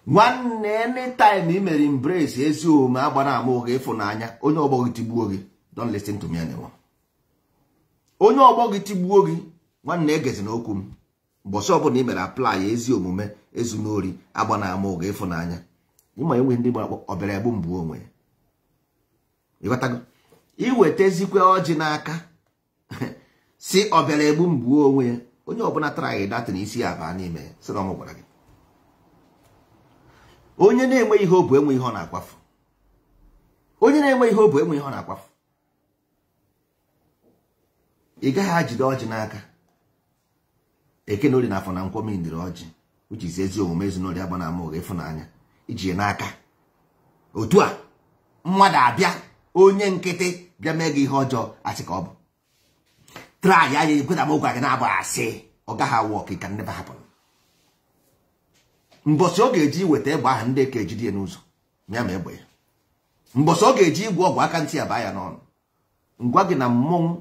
Nwanne, anytime ị mere embrace ezi omume, agbara ama ụgha, ịfụnanya, onye ọgbọ gị tigbuo gị, don't listen to me anymore. Onye ọgbọ gị tigbuo gị, nwanne, egezi na okwu m. Mbọsị ọbụla ị mere apply ezi omume, ezu n'ori, agba na ama ụgha, ịfụnanya, ịma enwe ndị gbara ọbịara egbu mbụ onwe ya. Ịghọtago? Iwetazikwe ọjị n'aka si ọbịara egbu mgbuo onwe ya. Onye ọbụla tara gị datị na isi ya baa n'ime ya, sị na ọ gwara gị. Onye na-enwe ihe o bụ enwe ihe ọ na-akwafu. Onye na-enwe ihe o bụ enwe ihe ọ na-akwafu. Ị gaghị ajide ọjị n'aka. Eke na ori na afọ na nkwọ mindiri ọjị, which is ezi omume, ezinụlọ ya, gba na ama ụgha, ịfụnanya, iji n'aka otu a, mmadụ abịa, onye nkịtị bịa mee gị ihe ọjọọ, asị ka ọ bụ try ya, ya ekweta m, gwa gị na-abụ asị, ọ gaghị awụ. It can never happen. Mbọsị ọ ga-eji weta egbe ahụ, ndị eke ejide ya n'ụzọ ya ma egbe ya. Mbọsị ọ ga-eji igwe ọgwụ aka ntị ya baa ya n'ọnụ. Ngwa gị na mmọnwụ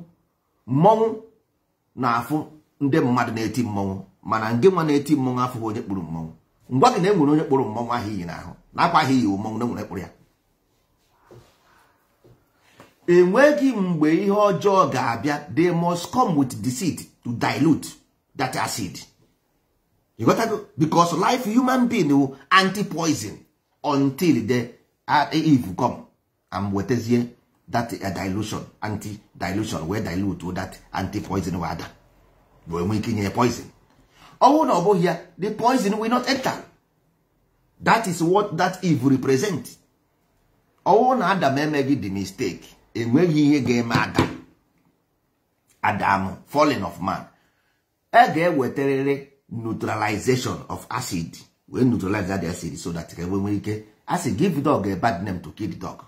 mmọnwụ na-afụ ndị mmadụ na-eti mmọnwụ, mana nke nwa na-eti mmọnwụ afụghị onye kpụrụ mmọnwụ. Ngwa gị na e nwere onye kpụrụ mmọnwụ ahụ iyi n'ahụ na akwa ahụ iyi mmọnwụ na enwere kpụrụ ya. Enweghị mgbe ihe ọjọọ ga-abịa, they must come with deceit to dilute that acid. You got to, because life, human being will anti-poison until the Eve come and wetazie that dilution, anti-dilution, wee dilute that anti-poison, wee ada wee nwee ike nye poison. Ọ bụrụ na ọ bụghị ya, the poison will not enter. That is what that Eve represent. Ọ bụrụ na Adam emeghị the mistake, enweghị ihe ga-eme Adam. Adam, falling of man, e ga-ewetarịrị neutralization of acid, wee neutralize that acid so that ka enwe ike acid give dog a bad name to kill the dog.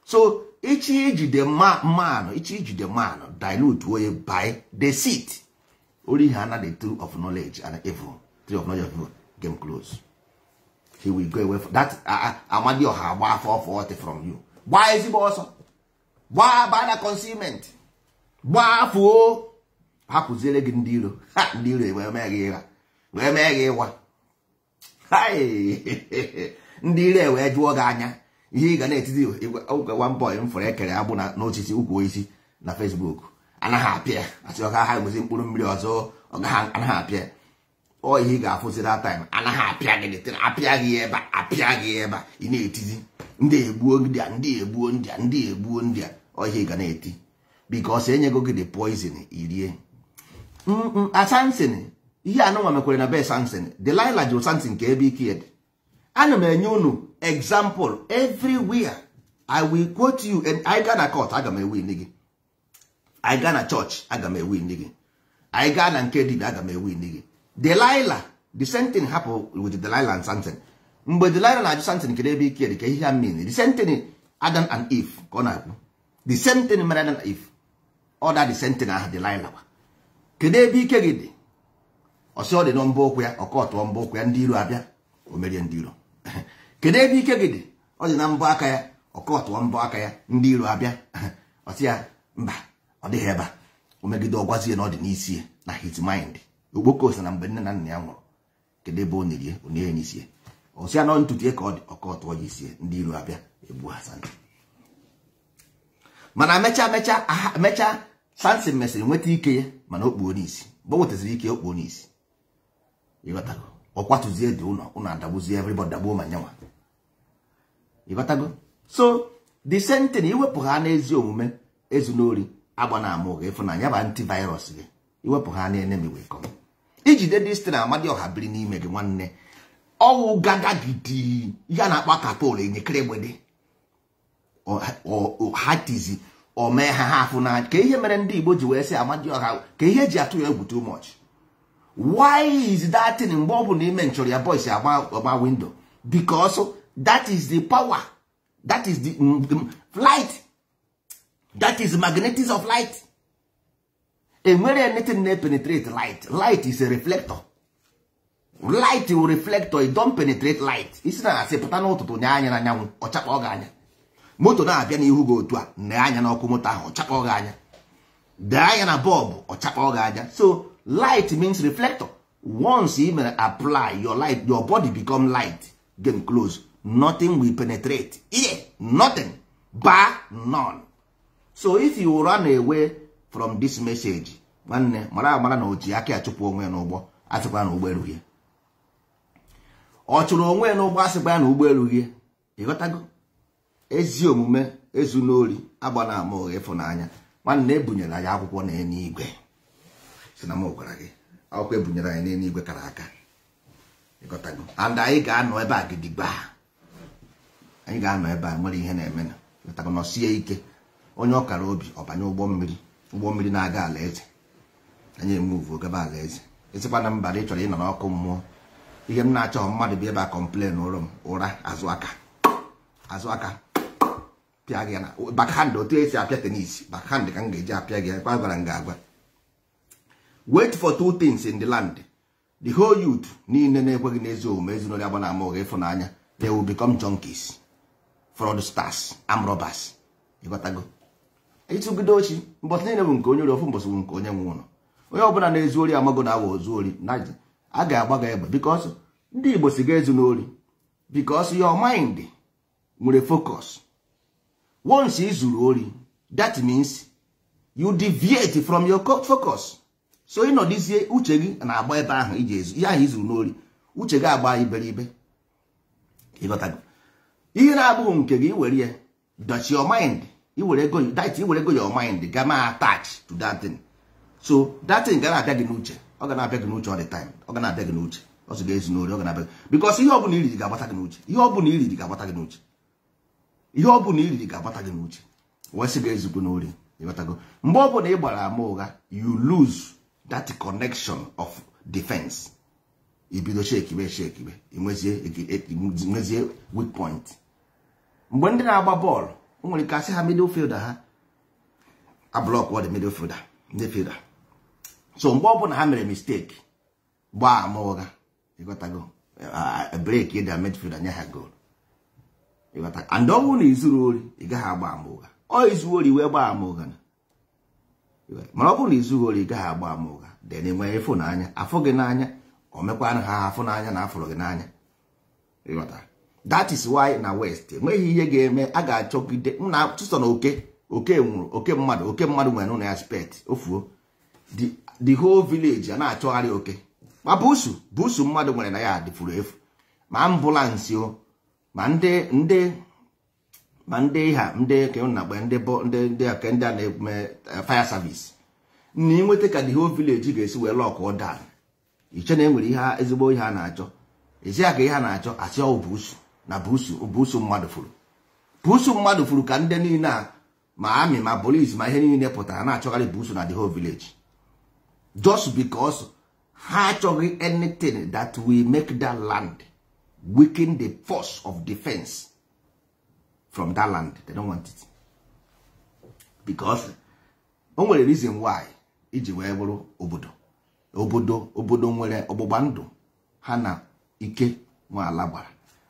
So ichi ijide man, ichi ijide man, dilute way by deceit. Only hana the tree of knowledge and evil, tree of knowledge of evil, game close. He will go away from that. Amadioha agba 440 from you. Gbaa ezigbo ọsọ, gbaa baa na concealment, gbaa fuo, hapụziere gị ndị iro ha. Ndị iro wee mee gị ịgha, wee mee gị ịwa. Ndị iro wee jụọ gị anya ihe ị ga na-etizi. One boy m fọrọ ekere agbụ na n'osisi ukwu osisi na Facebook, anaghị apịa asị ọ gaghị enwezi mkpụrụ mmiri ọzọ, ọ gaghị anaghị apịa. Ọ ihe ị ga-afụzi that time, anaghị apịa gị dịtịrị, apịa gị ebe a, apịa gị ebe a, ị na-etizi ndị egbuo ndị a, ndị egbuo ndị a, ndị egbuo ndị a. Ọ ihe ị ga na-eti because enyego gị the poison irie. A Samson, ihe anụnwa mekwere na be Samson. Delilah jụrụ Samson ka ebe ike ya dị. Ana m enye unu example everywhere. I will quote you and I ga na court, aga m ewin gị. I ga na church, aga m ewin gị. I ga na nke dibia, aga m ewin gị. Delilah, the same thing happen with Delilah and Samson. Mgbe Delilah na-ajụ Samson kedu ebe ike dị, ka ihe ya mean, the same thing Adam and Eve ka ọ na-ekwu. The same thing mere Adam and Eve, ọ da the same thing ahụ Delilah kwa. Kedu ebe ike gị dị? Ọsị ọ dị na mbọ ụkwụ ya, ọkọtụọ mbọ ụkwụ ya, ndị iro abịa, o merie ndị iro. Kedu ebe ike gị dị? Ọ dị na mbọ aka ya, ọkọtụọ mbọ aka ya, ndị iro abịa. Ọsị ya mba, ọ dịghị ebe a. O megide, ọgwazie na ọ dị n'isi ya, na his mind. Okpoko sị na mgbe nne na nna ya nwụrụ, kedu ebe ọ na-erie onye n'isi ya? Ọsị ya nọ ntutu ya ka ọ dị, ọkọtụọ ya isi ya, ndị iro abịa, egbu ha Samson. Mana mechaa mechaa aha, mechaa Samson mesịrị nweta ike ya, mana o kpuo n'isi. Mgbe o nwetaziri ike, o kpuo n'isi, ịghọtago? Ọ kwatụzie dị ụlọ, ụlọ adagbuzie, everybody dagbuo ma nyanwa, ịghọtago? So the same thing, iwepụ ha n'ezi omume, ezu n'ori, agba na ama ụgha, ịfụnanya bụ antivirus gị. Iwepụ ha na enemy will come. Ijide this thing, Amadioha biri n'ime gị, nwanne, ọwụ gadagidi. Ihe a na-akpọ katol enyekere egbede ha tizi o mee ha ha afụ n'anya. Ka ihe mere ndị Igbo ji wee sị Amadioha, ka ihe eji atụ ya egwu too much. Why is that thing? Mgbe ọ bụ na ime nchọrọ ya, boys agba agba window, because that is the power, that is the light, that is magnetism of light. Enwere anything na-penetrate light. Light is a reflector. Light will reflector, it don't penetrate light. Isi na asị pụta n'ụtụtụ nye anya n'anyanwụ, ọchakpọ gị anya. Moto na-abịa n'ihu gị otu a, nee anya n'ọkụ moto ahụ, ọchakpọ gị anya. Dee anya na bulb, ọchakpọ gị anya. So light means reflector. Once you mere apply your light, your body become light, game close. Nothing will penetrate here, nothing, bar none. So if you run away from this message, nwanne, mara amara na oji aka achụpụ onwe ya n'ụgbọ, asịkwa na ụgbọ erughị. Ọ chụrụ onwe ya n'ụgbọ, asịkwa ya na ụgbọ erughị. Ịghọtago? Ezi omume, ezu n'ori, agba na ama ụgha, ịfụnanya. Nwanne, ebunyere anyị akwụkwọ n'eluigwe. Si na m gwara gị, akwụkwọ ebunyere anyị n'eluigwe kara aka, ịghọtago? And anyị ga-anọ ebe a gidigba, anyị ga-anọ ebe a nwere ihe na-eme na, ịghọtago? Nọsie ike. Onye ọkara obi ọbanye ụgbọ mmiri, ụgbọ mmiri na-aga ala eze. Anyị emuvu gaba ala eze. Ịsịkwa na mba ị chọrọ ịnọ n'ọkụ mmụọ. Ihe m na-achọghị mmadụ bi ebe a complain ụrọ m ụra, azụ aka, azụ aka pịa gị na backhand, otu esi apịa tennis backhand ka m ga-eji apịa gị. Ekwe gwara m gị agwa, wait for two things in the land. The whole youth niile na-ekweghị n'ezi omume, ezinụlọ agba na ama ụgha, ịfụnanya, they will become junkies, fraudsters, armed robbers. Ịghọtago? Ịtụgide ochi mbọsị niile bụ nke onye ori, ofu mbọsị bụ nke onye nwe ụlọ. Onye ọbụla na-ezu ori amago na awa ozu ori na a ga-agba gị egbe, because ndị Igbo si ga ezu n'ori, because your mind nwere focus. Once ị zuru ori, that means you deviate from your focus. So ịnọdịzie, uche gị na-agba ebe ahụ iji ezu ihe ahụ izuru n'ori, uche gị agba iberibe. Ịghọtago? Ihe na-abụghị nke gị, iwere ya dot your mind, iwere go that, iwere go your mind ga ma attach to that thing. So that thing ga na-abịa gị n'uche, ọ ga na-abịa gị n'uche all the time, ọ ga na-abịa gị n'uche. Ọ sị ga-ezu n'ori, ọ ga na-abịa, because ihe ọbụla iriri ga-agbata gị n'uche, ihe ọbụla iriri ga-agbata gị n'uche, ihe ọbụla iriri ga-agbata gị n'uche, wee sị ga-ezukwu n'ori. Ịghọtago? Mgbe ọbụla ị gbara ama ụgha, you lose that connection of defense. Ibido shekibe shekibe, nwezie weak point. Mgbe ndị na-agba bọọlụ, o nwere ike asị ha middle fielder, ha ablock the middle fielder, midfielder. So mgbe ọbụla ha mere mistake, gbaa ama ụgha, ịghọtago, break the midfielder, nye ha goal. Ịghọta? And ọ bụrụ na izuru ori, ị gaghị agba ama ụgha. Ọ izu ori wee gbaa ama ụgha, mana ọ bụrụ na izughị ori, ị gaghị agba ama ụgha. Then enwere ịfụnanya, afụ gị n'anya, o mekwana ha afụ n'anya na afụrụ gị n'anya. Ịghọta? That is why na West enweghị ihe ga-eme a ga-achọgide na tụsọ na oke oke nwụrụ, oke mmadụ, oke mmadụ nwere n'ụlọ ya spet ofuo, the whole village a na-achọgharị oke. Ma busu busu mmadụ nwere na ya dịfuru efu, ma ambulance o, ma ndị ma ndị ha ndị ke na-akpọ ndị ndị ndị ke ndị a na-eme fire service na ịnweta ka the whole village ga-esi wee lock down. Iche na enwere ihe ezigbo ihe a na-achọ ezi ya ka ihe a na-achọ, asị ọ busu na busu busu mmadụ furu, busu mmadụ furu, ka ndị niile a, ma army, ma police, ma ihe niile pụtara na-achọgharị busu na the whole village, just because ha achọghị anything that will make that land weaken the force of defense from that land. They don't want it because o nwere reason why iji wee bụrụ obodo. Obodo nwere ọgbụgba ndụ ha na ike nwe ala gbara,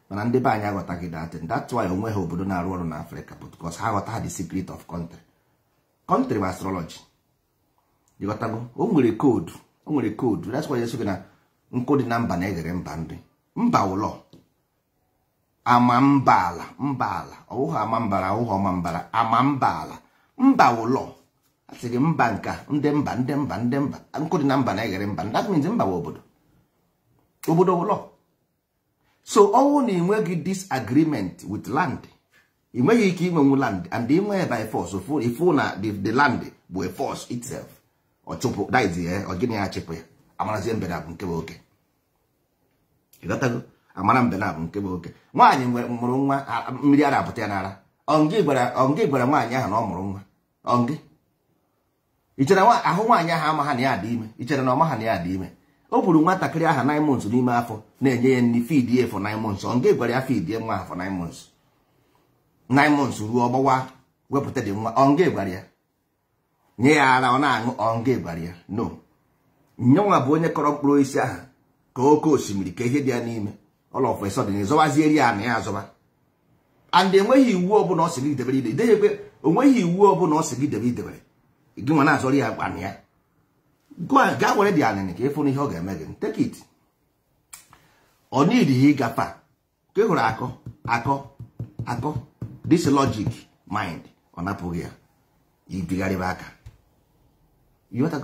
mana ndị be anyị aghọtaghị that thing. That's why onwe ha obodo na-arụ ọrụ na Africa, but because ha aghọta the secret of country. Country bụ astrology. Ịghọtago? O nwere code, o nwere code. That's why yesu gị na nkụ dị na mba na-eghere mba nri. Mba ụlọ ama mba ala, mba ala ọwụghị ama mbara, ọwụghị ọma mbara, ama mba ala, mba ụlọ. Asị gị mba nka, ndị mba, ndị mba, ndị mba, nkụ dị na mba na-eghere mba. That means mba bụ obodo, obodo ụlọ. So ọnwụ na enweghị disagreement with land, ị nweghị ike inwenwu land, and inwe by force ifu na the land bụ a force itself. Ọ chụpụ, that is, ọ gịnị ya chịpụ ya, amarazie mbe na bụ nke bụ oke. Ịghọtago? Amara mbe na bụ nke bụ oke. Nwaanyị mụrụ nwa, mmiri ara apụta ya n'ara. Ọngị gwara nwaanyị ahụ na ọ mụrụ nwa. Ọngị ị chere ahụ nwaanyị ahụ ama ha na ya dị ime? Ị chere na ọma ha na ya dị ime? O buru nwatakịrị ahụ 9 months n'ime afọ, na-enye ya nri, feed ya for 9 months. Ọ nga gwara ya feed nwa ahụ for 9 months? 9 months ruo, ọgbawa wepụta dị nwa. Ọ nga gwara ya nye ya ara ọ na-aṅụ? Ọ nga gwara ya? No. Nyenwa bụ onye kọrọ mkpụrụ osisi ahụ ka oke osimiri ka ihe dị ya n'ime. All of a sudden, ịzọbazieri ya na ya azọba, and enweghị iwu ọbụla ọ sị gị debere ide ideghekwe. Onweghị iwu ọbụla ọ sị gị debe idebere gị nwa na-azọrọ ya anị ya. Gaa were dị anịnị ka ịfụ na ihe ọ ga-eme gị. Take it, ọ n'idighi ịgafe a ka ị hụrụ akọ akọ akọ. This logic mind, ọ napụghị ya ibigharịba aka.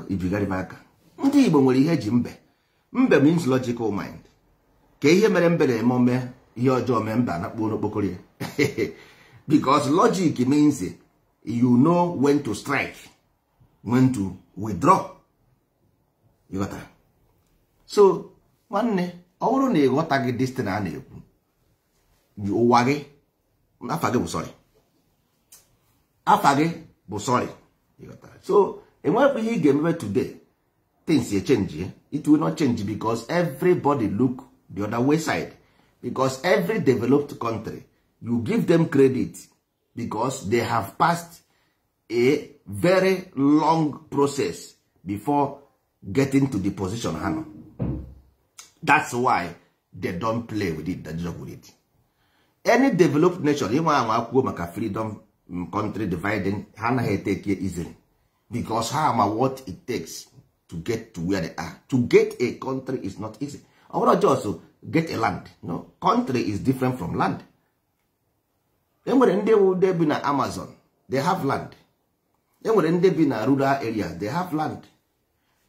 Ibigharịba aka. Ndị Igbo nwere ihe eji mbe. Mbe means logical mind. Ka ihe mere mbe na-eme ome ihe ọjọọ mee, mbe anakpuo n'okpokoro ya, because logic means you know when to strike, when to withdraw. Ịghọtara? So nwanne, ọ bụrụ na ịghọtaghị this thing a na-ekwu, ụwa gị, afa gị bụ sorry, afa gị bụ sorry. Ịghọtara? So enwekwa ihe ị ga-emebe today, things change. It will not change because everybody look the other way side, because every developed country, you give them credit because they have passed a very long process before getting to the position ha nọ. That's why they don't play with it, they joke with it. Any developed nation, ịnwe anwa akwuo maka freedom, country dividing, ha anaghị eteke easily, because ha ma what it takes to get to where they are. To get a country is not easy. Ọ bụrụ just get a land, no, country is different from land. Enwere ndị wude bi na Amazon, they have land. Enwere ndị bi na rural areas, they have land.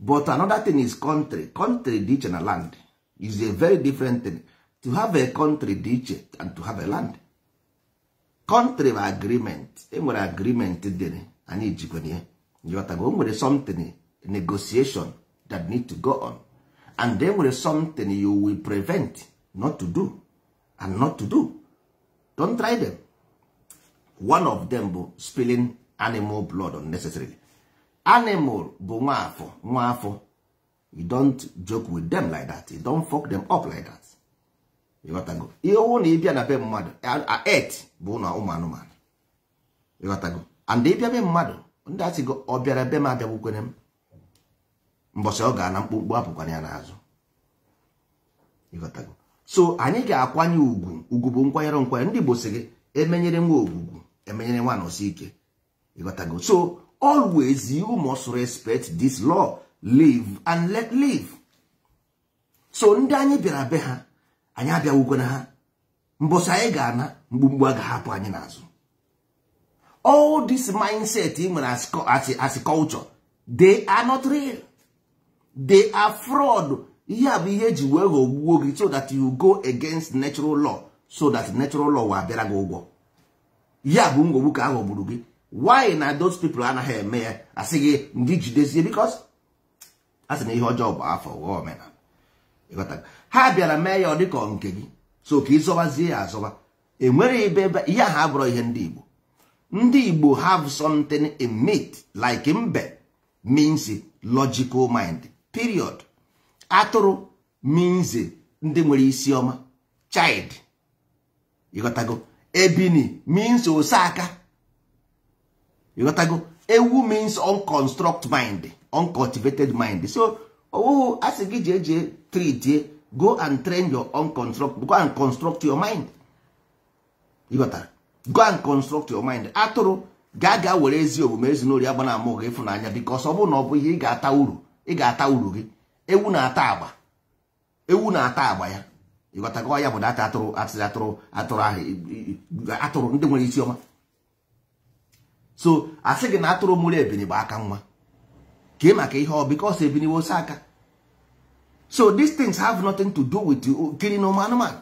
But another thing is country. Country dị iche na land is a very different thing. To have a country dị iche and to have a land. Country bụ agreement. Enwere agreement dịrị anyị jikwana ya, ịghọtago? O nwere something, negotiation that need to go on, and then nwere something you will prevent not to do and not to do. Don't try them. One of them bụ spilling animal blood unnecessarily. Animal bụ nwaafọ, nwaafọ. You don't joke with them like that. You don't fuck them up like that. Ịghọtago? Ihe ọwụ na ịbịa na be mmadụ, et bụ na ụmụ anụmanụ, ịghọtago? And ịbịa be mmadụ, ndị asịgo ọ bịara be m abịagbukwere m mbọsị ọ ga na mkpụmkpụ apụkwana ya n'azụ, ịghọtago? So anyị ga-akwanye ugwu. Ugwu bụ nkwanyere nkwanye. Ndị Igbo sị gị emenyere nwa ogwugwu, emenyere nwa nọsi ike, ịghọtago? So always you must respect this law. Live and let live. So ndị anyị bịara be ha, anyị abịawukwana ha. Mbọsị anyị ga-ana, mgbumgbu a ga-ahapụ anyị n'azụ. All this mindset ị nwere as a culture, they are not real, they are fraud. Ihe a bụ ihe eji wee ghọgbuo gị so that you go against natural law, so that natural law wa abịara gị ụgwọ. Ihe a bụ ngwogbu ka a ghọgburu gị. Why na those people anaghị eme ya? Asị gị ndị jidezie, because a sị na ihe ọjọọ bụ afọ ghọọ omenala, ịghọtago? Ha bịara mee ya ọ dịka nke gị, so ka ịzọbazie ya azọba. Enwere ebe ebe ihe ahụ abụrụ ihe ndị Igbo. Ndị Igbo have something in myth, like mbe means logical mind, period. Atụrụ means ndị nwere isi ọma, child, ịghọtago? Ebini means oseaka, ịghọtago? Ewu means unconstruct mind, uncultivated mind. So owuhu asị gị jee jee treat, go and train your unconstruct, go and construct your mind, ịghọtara? Go and construct your mind. Atụrụ ga-aga were ezi omume, ezinụlọ ya gbana amụ gị ịfụnanya, because ọ bụrụ na ọ bụ ihe ị ga-ata uru, ị ga-ata uru gị. Ewu na-ata agba, ewu na-ata agba ya, ịghọtago? Ya bụ data atụrụ, atụrụ, atụrụ, atụrụ ahụ, atụrụ ndị nwere isi ọma. So asị gị na atụrụ mụrụ ebini bụ aka nwa kee maka ihe ọ, because ebini wose aka. So these things have nothing to do with you killing ụmụ anụmanụ,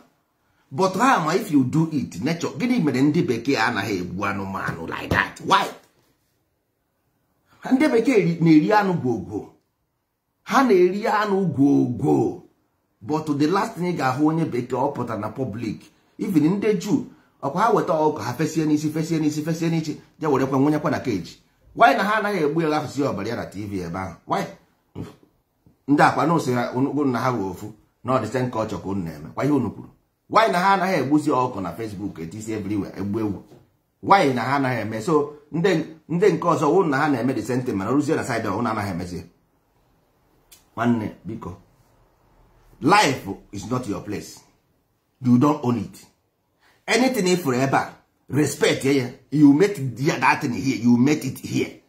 but ha ma if you do it, nature. Gịnị mere ndị bekee anaghị egbu anụmanụ like that? Why? Ndị bekee na-eri anụ gwogwo, ha na-eri anụ gwogwo, but the last thing ị ga-ahụ onye bekee ọ pụtara na public, even ndị Juu ọkwa ha weta ọkụkọ, ha fesie n'isi, fesie n'isi, fesie n'isi, je werekwa nwonyekwa na keji. Why na ha anaghị egbu ya, gafesi ọbara ya na TV ebe ahụ? Why? Ndị akwa na ose na ha wee ofu na ọ dị same culture ka unu na-eme kwa ihe unu kwuru. Why na ha anaghị egbuzi ọkụkọ na Facebook, etisi everywhere, egbu ewu? Why na ha anaghị eme? So ndị nke ọzọ wụ na ha na-eme the same thing, mana rụzie na side ụnụ anaghị emezi. Nwanne, biko, life is not your place. You don't own it. Anything ifuru ebe a, respect ya. You make that thing here, you make it here.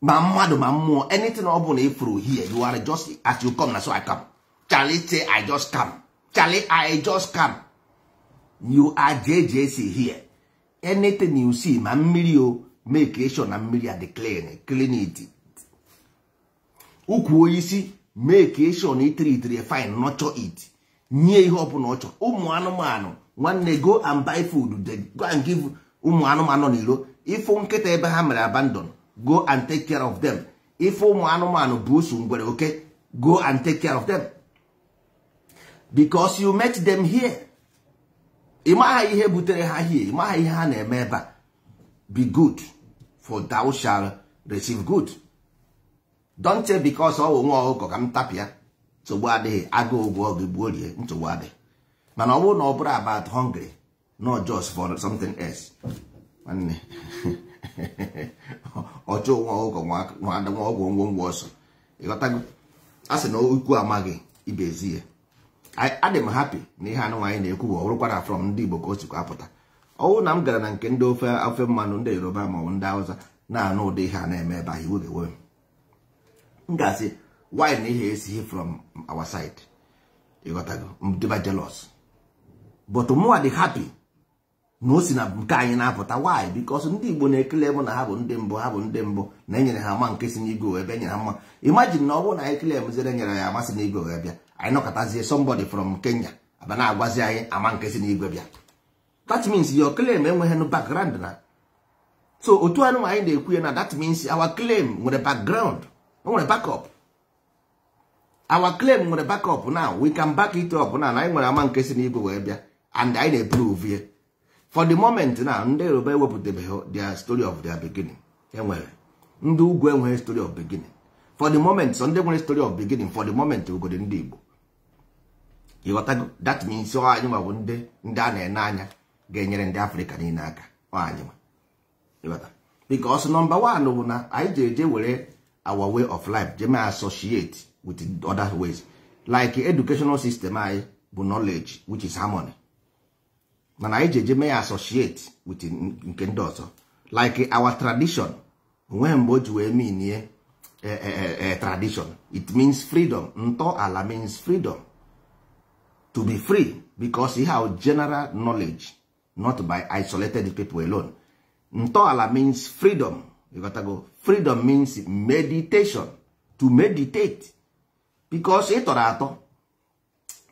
Ma mmadụ ma mmụọ, anything ọ bụla ifuru here, you are just as you come na so I come. Charlie say I just come. Charlie, I just come. You are JJC here. Anything you see, ma mmiri o, make sure na mmiri a dị clean, clean it. Ukwu osisi, make sure na itiri fine, nurture it. Nye ihe ọbụla ọ chọrọ. Ụmụ anụmanụ, nwanne, go and buy food, go and give ụmụ anụmanụ n'ilo. Ịfụ nkịta ebe ha mere abandon, go and take care of them. Ịfụ ụmụ anụmanụ busu, ngwere, oke, go and take care of them, because you met them here. Ị maha ihe butere ha here, ị maha ihe ha na-eme ebe a. Be good, for thou shall receive good. Don't say because ọ wụ nwa ọkụkọ ka m tapịa, nsogbu adịghị. Agụụ gụọ gị, gbuo rie, nsogbu adịghị. Mana ọ bụrụ na ọ bụrụ about hungry, not just for something else, nwanne, ọchụ nwa ọkụkọ nwa ọgwụ ngwongwo ọsọ, ịghọtago? A sị na ikwu amaghị ibe ezi ya. Adị m happy na ihe anụ anyị na-ekwu bụ ọ bụrụkwa na from ndị Igbo ka o sikwa apụta. Ọwụ na m gara na nke ndị ofe mmanụ, ndị Yoruba ma ọ bụ ndị Hausa na-anụ ụdị ihe a na-eme ebe ahụ, iwe ga-ewe m. M ga-asị why na ihe esighị from our side? Ịghọtago? M dịba jealous, but mụnwa dị happy na o si na nke anyị na-apụta. Why? Because ndị Igbo na-ekele m na ha bụ ndị mbụ, ha bụ ndị mbụ na enyere ha ama nke si n'igwe wee bịa, nyere ha mma. Imagine na ọ bụrụ na anyị kele m zere nyere ya amasị n'igwe wee bịa, anyị nọkọtazie somebody from Kenya aba na-agwazi anyị ama nke si n'igwe bịa. That means your claim enweghị no background na. So otu anụ anyị na-ekwu ya na that means our claim nwere background, o nwere backup. Our claim nwere backup. Now we can back it up now na anyị nwere ama nke si n'igwe wee bịa, and anyị na-eprove ya for the moment. Na ndị Yoruba ewepụtabeghị their story of their beginning. Enwere ndị ugwu enweghị story of beginning for the moment. So ndị nwere story of beginning for the moment ugodi ndị Igbo. Ịghọtago? That means ọ anyị nwa bụ ndị a na-ene anya ga-enyere ndị Afrịka niile aka. Ọ anyị nwa. Ịghọta? Because number one bụ na anyị ji eje were our way of life je mee associate with other ways, like educational system anyị bụ knowledge, which is harmony, mana anyị ji eje mee associate with nke ndị ọzọ, like our tradition. Onweghị mgbe o ji wee mean tradition. It means freedom. Ntọ ala means freedom, to be free, because you have general knowledge, not by isolated people alone. Ntọala means freedom. You gotta go. Freedom means meditation, to meditate, because ịtọrọ atọ,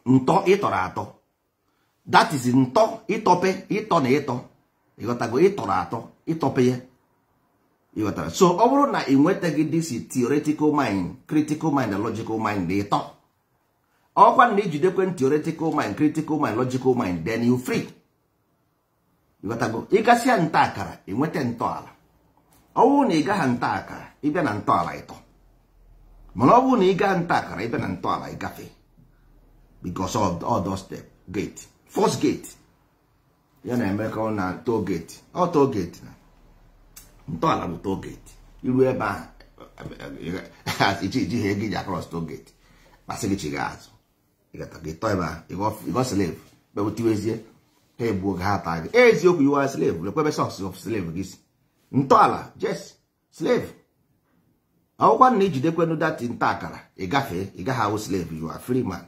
ntọ ịtọrọ atọ, that is ntọ ịtọpe, ịtọ na ịtọ. Ịghọtago? Ịtọrọ atọ, ịtọpe ya. Ịghọtara? So ọ bụrụ na ị nwetaghị this theoretical mind, critical mind and logical mind, ịtọ ọkwa na ijidekwe theoretical mind, critical mind, logical mind, then you free. Ịghọtago? Ịgasịa nta akara, ịnweta ntọala. Ọ bụrụ na ị gaghị nta akara, ịbịa na ntọala, ịtọ. Mana ọ bụrụ na ị gaa nta akara, ịbịa na ntọala, ịgafe, because of all those step gate, first gate ya na-eme ka ọ na toll gate. Ọ toll gate na ntọala bụ toll gate. Iru ebe ahụ, iji ha ego iji across toll gate, masị gị chiga azụ. Ịghọtago? Ịtọ ebe ahụ, ịgọ slave kpewutiwezie ha, egbuo gị, ha taa gị. Eziokwu, you are slave. Lekwebe source of slave gị si ntọala. Yes, slave. Ọgwụkwa na ijidekwenu that nta akara, ị gafee, ị gaghị ahụ slave. You are free man.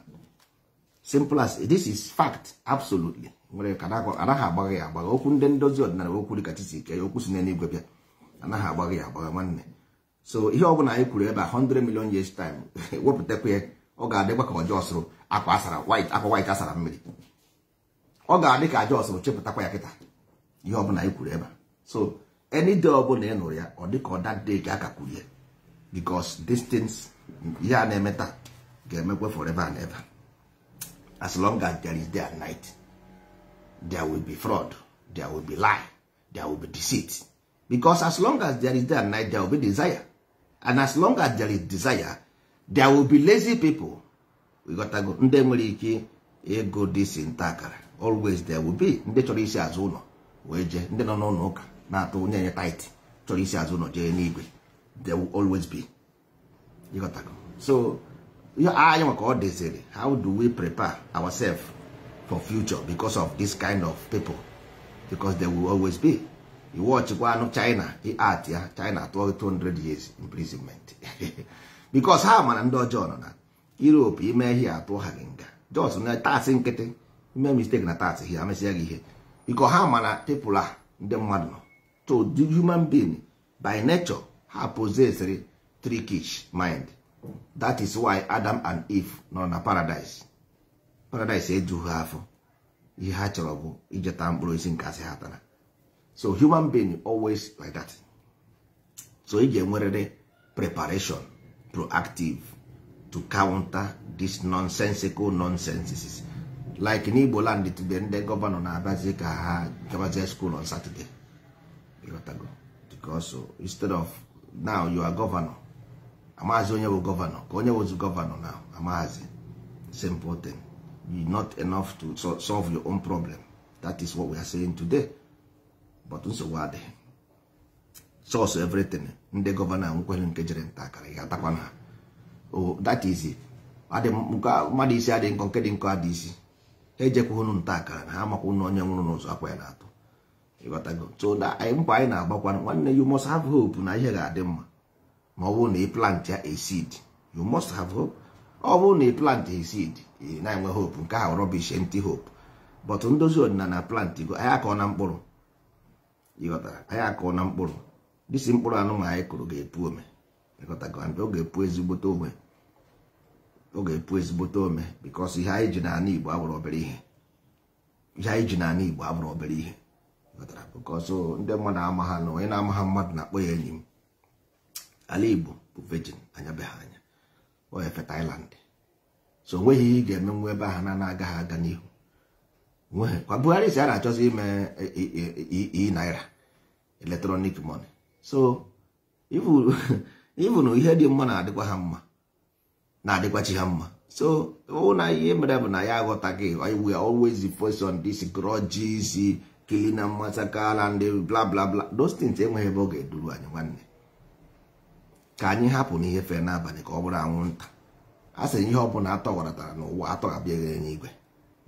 Simple as this is fact, absolutely. Nwere ka anaghị agbagha ya agbagha. Okwu ndị ndozi ọdịnala, okwu dịka chisi ike ya, okwu si n'eluigwe bịa, anaghị agbagha ya agbagha, nwanne. So ihe ọbụla anyị kwuru ebe a, 100 million years time, wepụtakwa ya, ọ ga-adịkwa ka ọjọọ sụrụ akwa asara white, akwa white asara mmiri. Ọ ga-adị ka aja ọsụrụ chepụtakwa ya kịta, ihe ọbụla anyị kwuru ebe a. So any day ọbụla ị nụrụ ya, ọ dị ka ọ that day ka aka kwuru ya, because distance ihe a na-eme taa ga-emekwe forever and ever. As long as there is day and night, there will be fraud, there will be lie, there will be deceit, because as long as there is day and night, there will be desire, and as long as there is desire, there will be lazy people. We got go. Ndị nwere ike ego this nta akara, always there will be ndị chọrọ isi azụ ụlọ wee jee, ndị nọ n'ụlọ ụka na-atụ onye nye tithe chọrọ isi azụ ụlọ jee n'igwe. There will always be. You got go. So anyị maka ọ dịziri, how do we prepare ourselves for future because of this kind of people? Because there will always be. You watch kwa anụ China art ya, China tụọ 200 years imprisonment, because ha mara ndị ọjọọ nọ na Europe. Ime ihe atụ ha gị nga, just na tax nkịtị, ime mistake na tax ihe amesịa gị ihe, because ha mara people a ndị mmadụ nọ. So the human being by nature ha possess trickish mind. That is why Adam and Eve nọ na paradise. Paradise ejughị ha afọ. Ihe ha chọrọ bụ ijeta mkpụrụ osisi nke asị ha tara. So human being always like that. So ị ga-enwerịrị preparation, proactive, to counter this nonsensical nonsenses. Like n'Igbo land today, ndị governor na-abịazi ka ha gabazie school on Saturday. Ịghọtago? Because instead of now you are governor, amaghịzi onye bụ governor, ka onye wụzi governor now, amaghịzi. Simple thing, you not enough to solve your own problem. That is what we are saying today. But nsogbu adịghị. Source everything, ndị governor nkweghị nke jere nta akara, ị ga-atakwa ha. Oh, that is Mmadụ isi adị nkọ, nke dị nkọ adị isi. Ha ejekwuhụnụ nta akara na ha amakwa na onye nwụrụ n'ụzọ akwa ya na-atụ. Ịghọtago? So na mbọ anyị na-agbakwa, nwanne, you must have hope na ihe ga-adị mma. Ma ọ bụrụ na ị plant ya a seed, you must have hope. Ọ bụrụ na ị plant a seed, ị na-enwe hope, nke ahụ rubbish, empty hope. But ndozi ọdịnala plant go, anyị akọ na mkpụrụ. Ịghọtara? Anyị akọ na mkpụrụ. Disi mkpụrụ anụmanụ anyị kụrụ ga-epu ome. Ịghọtago? And ọ ga-epu ezigbote ome, ọ ga-epu ezigbote ome, because ihe anyị ji n'ala Igbo abụrụ obere ihe. Ihe anyị ji n'ala Igbo abụrụ obere ihe. Ịghọtara? Because ndị mmadụ ama ha na onye na-ama ha mmadụ na-akpọ ya enyi m. Ala Igbo bụ virgin, anyabeghị anya, ọ efe Thailand. So onweghị ihe ị ga-emenwu ebe ahụ na na-agaghị aga n'ihu. Nweghị kwa Buhari si a na-achọzi ime e-naira, electronic money. So even ihe dị mma na-adịkwa ha mma, na-adịkwa chi ha mma. So ọ na ihe mere bụ na ya aghọtaghị. We are always focus on this grudges, killing and massacre and blah blah blah. Those things enweghị ebe ọ ga-eduru anyị. Nwanne, ka anyị hapụ n'ihe fere n'abalị ka ọ bụrụ anwụnta. A sị ihe ọbụla atọwaratara n'ụwa atọghabịaghị n'igwe.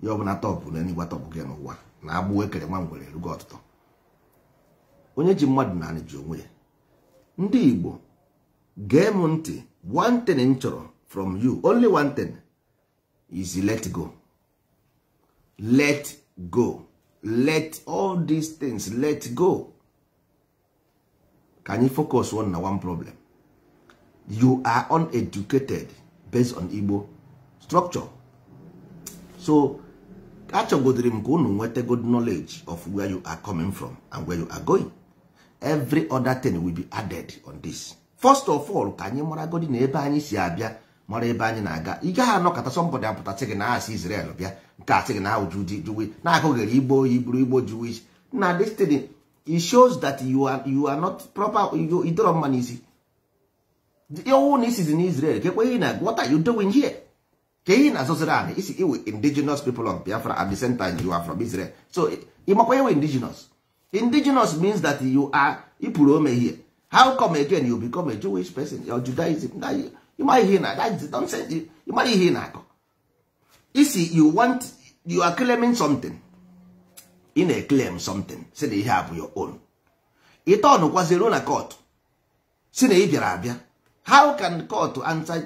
Ihe ọbụla atọpụ n'eluigwe atọpụghị n'ụwa. Na agbụ ekere nwa ngwere erugo ọtụtụ. Onye ji mmadụ naanị ji onwe ya. Ndị Igbo, gee m ntị. One thing m chọrọ from you, only one thing, is let go, let go, let all these things let go. Ka anyị focus on na one problem. You are uneducated based on Igbo structure. So achọgodiri m ka unu nweta good knowledge of where you are coming from and where you are going. Every other thing will be added on this. First of all, ka anyị maragodi na ebe anyị si abịa, mara ebe anyị na-aga. Ị gaghị anọkọta somebody apụta sị gị na asị Israel bịa, nke asị gị na ahụ Jewish na-akụghịrị Igbo Hibru, Igbo Jewish na this thing. It shows that you are not proper. You idọrọ mma n'isi. Ọwụ na isizi na Israel ka ekwe na, what are you doing here? Ka ihe na-azọziri anyị isi iwe indigenous people of Biafra, at the same time you are from Israel. So ịmakwa iwe indigenous? Indigenous means that you are ịpụrụ ome here. How come again you become a Jewish person or Judaism? Ịma ihe na that is nonsense. Ịmara ihe ị na-akọ isi? You want, you are claiming something. Ị na-claim something, si na ihe a bụ your own. Ịtọnụ kwaziro na court si na ị bịara abịa. How can court answer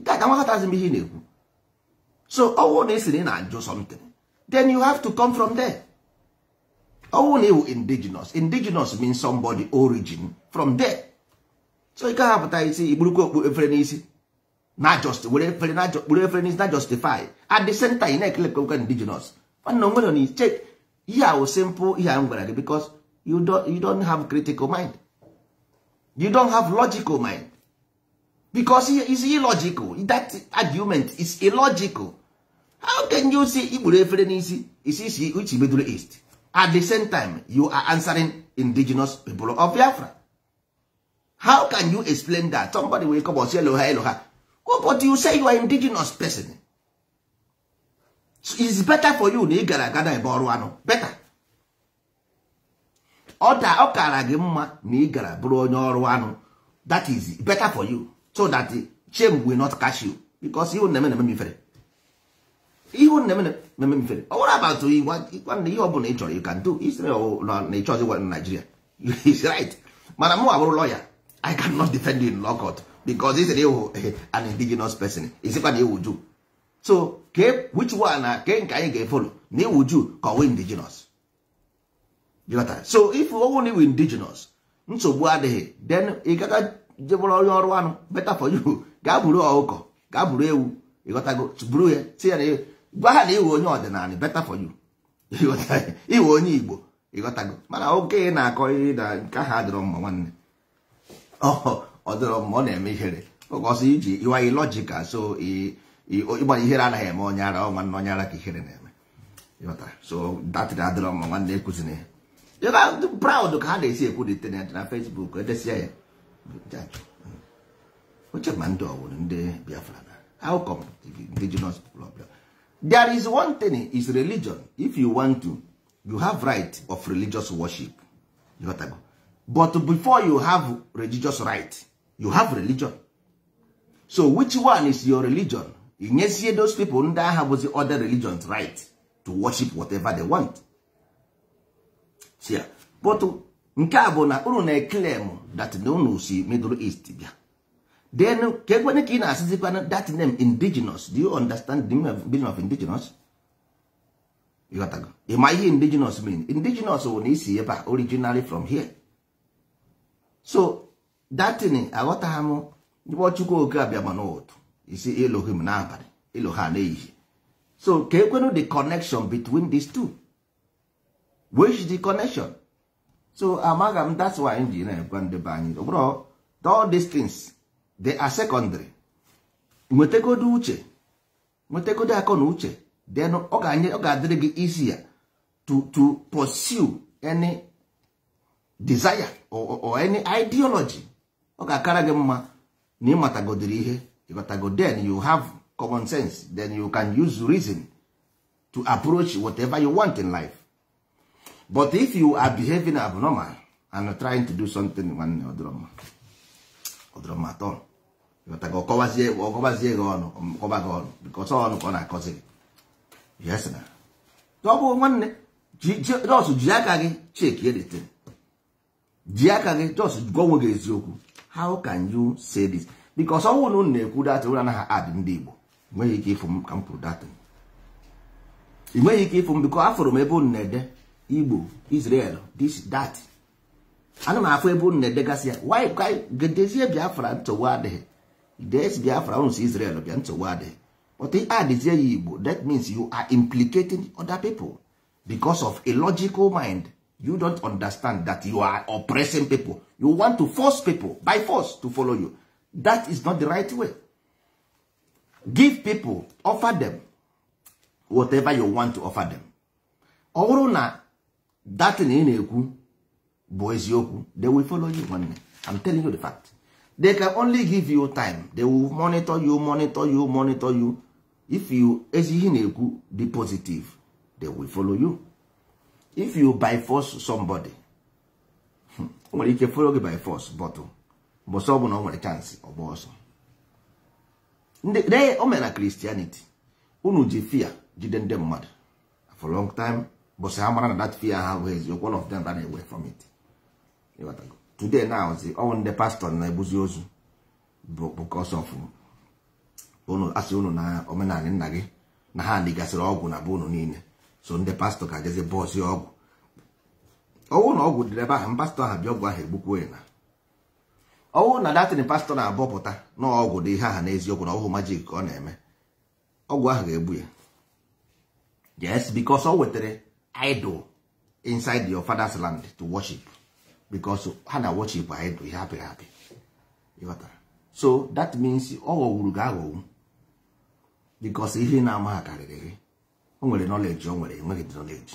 that? Amaghọtazi m ihe ị na-ekwu. So ọwụ na ị sị na ị na-ajụ something, then you have to come from there. Ọwụ na ịwụ indigenous, indigenous means somebody origin from there. So ị gaghị apụta isi igburukwa okpu efere n'isi na just were efere na kpuru efere n'isi na justify. At the same time ị na-ekele ekwe indigenous. Nwanne, onwere na check ihe ahụ, simple ihe ahụ m gwara gị, because you don't have critical mind, you don't have logical mind, because it's illogical. That argument is illogical. How can you see ikpuru efere n'isi isi isi uchi Middle East, at the same time you are answering indigenous people of Biafra? How can you explain that? Somebody will come and say Eloha Eloha. Oh, but you say you are indigenous person. So it's better for you na ị gara aga na ebe ọrụ anụ better. Ọ da ọ kara gị mma na ị gara bụrụ onye ọrụ anụ. That is better for you, so that shame will not catch you, because ihe na-eme na-eme m ifere. Ihe na-eme na-eme m ifere. Ọ bụrụ about nwanne, ihe ọ bụla ị chọrọ, you can do. Israel na ị chọzi gwa na Nigeria is right, mana mụ abụrụ lawyer, I cannot defend you in law court, because ị sịrị ịwụ an indigenous person, ịsịkwa na ịwụ Jew. So ke which one na ke nke anyị ga-efolo, na ịwụ Jew ka ọ wụ indigenous? You got that? So if ọ na ịwụ indigenous, nsogbu adịghị. Then ị gaga jebụrụ onye ọrụ anụ, better for you. Gaa buru ọkụkọ, gaa buru ewu. Ịghọtago? Buru ya, si ya na gwa ha na ịwụ onye ọdịnala, better for you. Ịwụ onye Igbo. Ịghọtago? Mana oke ị na-akọ ihe na nke ahụ adịrọ mma, nwanne. Ọ dịrọ mma, ọ na-eme ihere ọsọ iji ịwa illogical. So ịgbara ihere anaghị eme onye ara. Ọ nwanne, onye ara ka ihere na-eme. Ịghọtara? So that adịrọ mma, nwanne. Ekwuzina ya proud ka ha na-esi ekwu dị na Facebook edesia ya. Oche ma ndị ọwụrụ ndị Biafra na how come the indigenous people of Biafra? There is one thing is religion. If you want to, you have right of religious worship. You got to go. But before you have religious right, you have religion. So which one is your religion? Inyezie those people ndị agha bụzi other religions right to worship whatever they want. See, but nke a bụ na unu na-eclaim that na unu si Middle East bịa. Then ka ekwene ka ị na-asịzikwana that name indigenous. Do you understand the meaning of indigenous? Ị ma ihe indigenous mean? Indigenous bụ na isi ebe a, originally from here. So that thing aghọtaghị m. Chukwu oke abịa ma n'ụtụ isi Elohim n'abalị, Eloha n'ehihie. So ka ekwenu the connection between these two? Which is the connection? So amaghị m. That's why m ji na-ekwe ndị be anyị, bro, all these things, they are secondary. Nwetagodo uche, nwetagodo akọ na uche, then ọ ga-adịrị gị easier to pursue any desire or any ideology. Ọ ga-akara gị mma na ịmatagodiri ihe ịghọtago. Then you have common sense, then you can use reason to approach whatever you want in life. But if you are behaving abnormal and trying to do something, nwanne, ọdịrọ mma atọ. Ịghọtago? Ọkọbazie gị ọnụ, ọkọba gị ọnụ, because ọnụ ka ọ na-akọzi gị. Yes, na ọ bụ nwanne, just ji aka gị check the, ji aka gị just gwa onwe gị eziokwu. How can you say this? Because ọnwụ na unu na-ekwu that unu anaghị add ndị Igbo, nweghị ike ịfụ m ka m kwuru that. Ị nweghị ike ịfụ m, because afụrụ m ebe unu na-ede Igbo, Israel, this, that. Ana m afụ ebe unu na-edegasị ya. Why gedezie Biafra? Nsogbu adịghị. Des Biafra, unu si Israel bịa, nsogbu adịghị. But ị adịzie ya Igbo, that means you are implicating other people. Because of a logical mind, you don't understand that you are oppressing people. You want to force people by force to follow you. That is not the right way. Give people, offer them whatever you want to offer them. Ọ bụrụ na that thing ị na-ekwu bụ eziokwu, they will follow you. Nwanne, I'm telling you the fact. They can only give you time. They will monitor you, monitor you, monitor you. If you ezi ihe na-ekwu dị positive, they will follow you. If you by force somebody, o nwere ike follow gị by force, but mbọsọ ọ bụla o nwere chance, ọgba ọsọ. Ndị o mere na Christianity, unu ji fear jide ndị mmadụ for long time. Bọsị ha mara na that fear ha abụghị eziokwu, all of them ran away from it. Today now, ọwụ ndị pastor na-ebuzi ozu because of unu asị unu na omenala nna gị na ha ligasịrị ọgwụ na be unu niile. So ndị pastor ka jezi bọọsị ọgwụ. Ọwụ na ọgwụ dịrị ebe ahụ, pastor ahụ bịa, ọgwụ ahụ egbukwuo ya. Na ọwụ na datin pastor na-abọpụta na ọgwụ dị ihe ahụ n'eziokwu, na ọhụ magic ka ọ na-eme, ọgwụ ahụ ga-egbu ya. Yes, because ọ wetara idol inside your father's land to worship, because ha na worship idol, ihe apịrị apị. Ịghọtara? So that means ọ ghọgburu gị aghọgbu, because ihe na-ama ha karịrị gị. O nwere knowledge, o nwere, enweghị knowledge,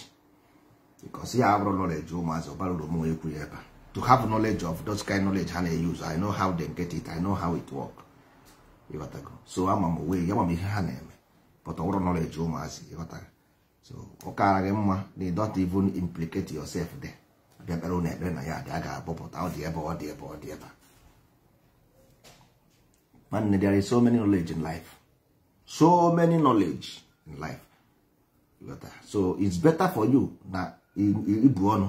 because ya abụrụ knowledge ụmụazị ọbara uru m ekwu ya ebe a. To have knowledge of those kind knowledge ha na-use, I know how they get it, I know how it work. Ịghọtago? So ama m wee ama m ihe ha na-eme, but ọ bụrụ knowledge ụmụazị. Ịghọtara? So ọ kara gị mma na you don't even implicate yourself there. Abịa kpere ụlọ ekpere na ya dị a ga-abọpụta, ọ dị ebe, ọ dị ebe, ọ dị ebe. Nwanne, there is so many knowledge in life, so many knowledge in life. Ịghọtara? So it's better for you na ibu ọnụ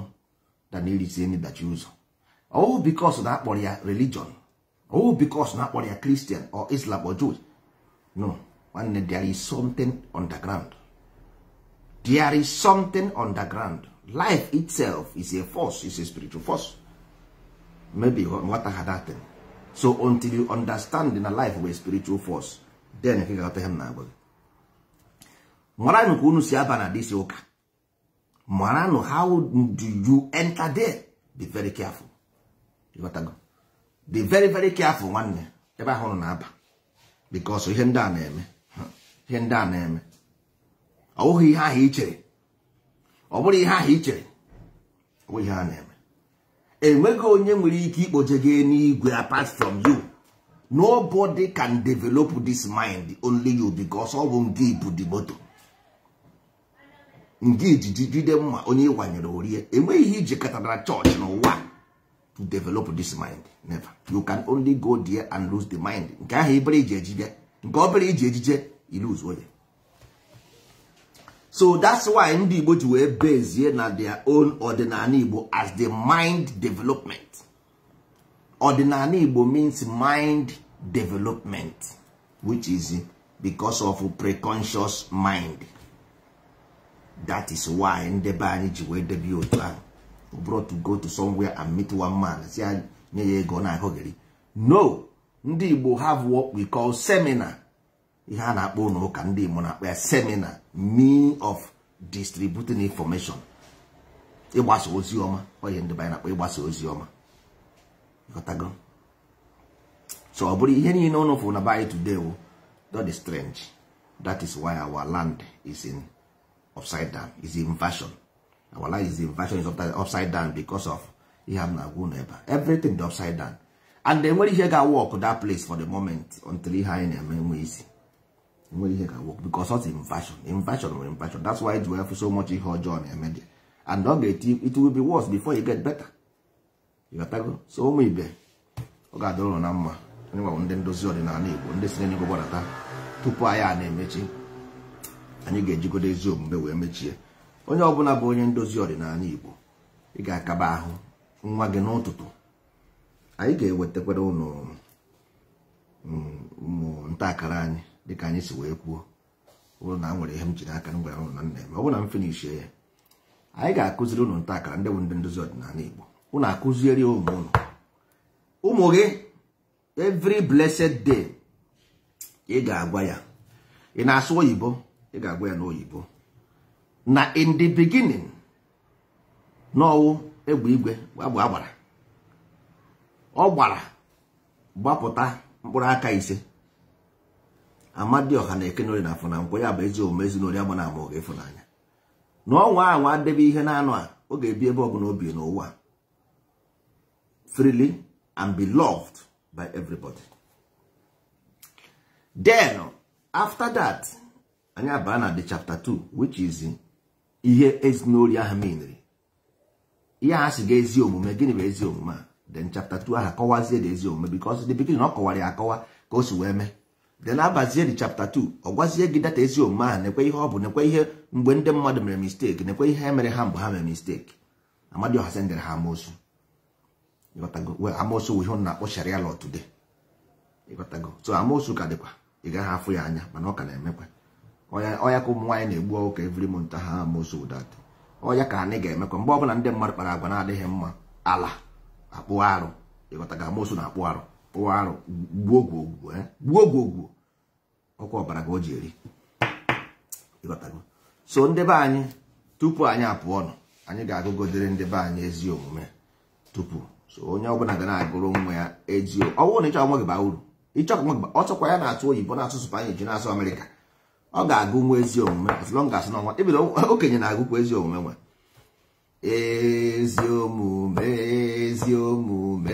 than irisi enyi dachi ụzọ. Oh, because na akpọrọ ya religion, oh, because na akpọrọ ya Christian or Islam or Jewish. No, nwanne, there is something underground. There is something underground. Life itself is a force, is a spiritual force. Maybe what had that thing. So until you understand in a life with spiritual force, then ị ga-aghọta ihe m na-agwa gị. Maranụ ka unu si aba na this ụka. Maranụ, how do you enter there? Be very careful. Ịghọtago? Be very very careful, nwanne, ebe ahụ unu na-aba, because ihe ndị a na-eme, ihe ndị a na-eme, ọ bụghị ihe ahụ i chere. Ọ bụrụ ihe ahụ i chere, ọ bụghị ihe a na-eme. Enweghị onye nwere ike ikpoje gị n'igwe apart from you. Nobody can develop this mind, only you, because ọ bụ ngị bụ the moto ngị jiji jide mma onye ịwanyere orie. Enweghị ihe iji katara chọọchị n'ụwa to develop this mind. Never. You can only go there and lose the mind. Nke ahụ ibere iji ejije, nke obere iji ejije. Ilose onye. So that's why ndị Igbo ji wee bezie na their own ọdịnala Igbo as the mind development. Ọdịnala Igbo means mind development, which is because of preconscious mind. That is why ndị be anyị ji wee debe otu ahụ. Bro, to go to somewhere and meet one man, si nye ya ego na-akọgịrị. No, ndị Igbo have what we call seminar. Ihe a na-akpọ ụlọ ụka ndị Igbo na-akpọ ya seminar, mean of distributing information, ịgbasa ozi ọma. Onye ndị be anyị na-akpọ ịgbasa ozi ọma. Ịghọtago? So ọ bụrụ ihe niile ụnụ fụrụ na be anyị today wo, that is strange. That is why our land is in upside down, is inversion. Our land is inversion, is upside down because of ihe m na-agwa ụnụ ebe a. Everything dị upside down, and enwere ihe ga-work that place for the moment until ihe anyị na-eme nwe isi. Enwere ihe ga-work because of inversion. Inversion nwere inversion. That's why ji wee so much ihe ọjọọ na-eme dị, and ọ ga-eti, it will be worse before you get better. Ịghọtago? So ụmụ ibe, ọ ga-adịrị ụnụ na mma. Anyị nwabụ ndị ndozi ọdịnala Igbo, ndị si n'eluigwe gbadata. Tupu anyị a na-emechi, anyị ga-ejigodo ezi omume wee mechie. Onye ọbụla bụ onye ndozi ọdịnala Igbo, ị ga-akaba ahụ nwa gị n'ụtụtụ. Anyị ga-ewetakwara ụnụ ụmụ nta akara anyị dịka anyị si wee kwuo. Ọ bụrụ na nwere ihe m jiri aka m gwara ụnụ na nna eme, ọ bụrụ na m finishie ya, anyị ga-akụziri ụnụ nta akara. Ndị bụ ndị ndozi ọdịnala Igbo, ụnụ akụziere ụmụ ụnụ, ụmụ gị, every blessed day. Ị ga-agwa ya, ị na-asụ oyibo, ị ga-agwa ya n'oyibo na in the beginning n'ọwụ egbe igwe agba agbara, ọ gbara gbapụta mkpụrụ aka ise. Amadioha na ekenori na afọ na nkwọ ya bụ ezi omume, ezinori agba na ama oge ịfụnanya na ọnwa anwa debe ihe na-anụ a, ọ ga-ebi ebe ọbụla obi n'ụwa freely and be loved by everybody. Then after that, anyị abaa na the chapter 2, which is ihe ezinori ahụ meniri, ihe ha si ga ezi omume. Gịnị bụ ezi omume a? Then chapter 2 ahụ akọwazie the ezi omume, because the beginning ọ kọwara ya akọwa ka o si wee mee. Then abazie the chapter 2, ọ gwazie gị data ezi omume ahụ, nekwe ihe ọ bụ, nekwe ihe mgbe ndị mmadụ mere mistake, nekwe ihe ha mere ha mgbe ha mere mistake. Amadioha sendere ha amoosu. Ịghọtago? Amoosu wụ ihe ọ na-akpọ sharia law today. Ịghọtago? So amoosu ka dịkwa, ị gaghị afụ ya anya, mana ọ ka na-emekwa. Ọya ka ụmụ nwaanyị na-egbu ọkụ every month ha, amoosu that. Ọya ka anyị ga-emekwa mgbe ọbụla ndị mmadụ kpara agwa na-adịghị mma, ala akpụ arụ. Ịghọtago? Amoosu na-akpụ arụ, kpụọ arụ, gbuo gwogwo, gbuo gwogwo, ọkwa ọbara ka o ji eri. Ịghọtago? So ndị be anyị, tupu anyị apụọ nọ, anyị ga-agụgodere ndị be anyị ezi omume tupu. So onye ọbụla ga na-agụrụ nwa ya ezi. Ọ bụrụ na ịchọ nwa gị baa uru, ịchọ ka nwa gị, ọ chọkwa ya na-atụ oyibo, na-asụ Spanish, na-asụ Amerịka, ọ ga-agụ nwa ezi omume, as long as n'ọnwa ebido. Okenye na-agụkwa ezi omume nwe. Ezi omume, ezi omume,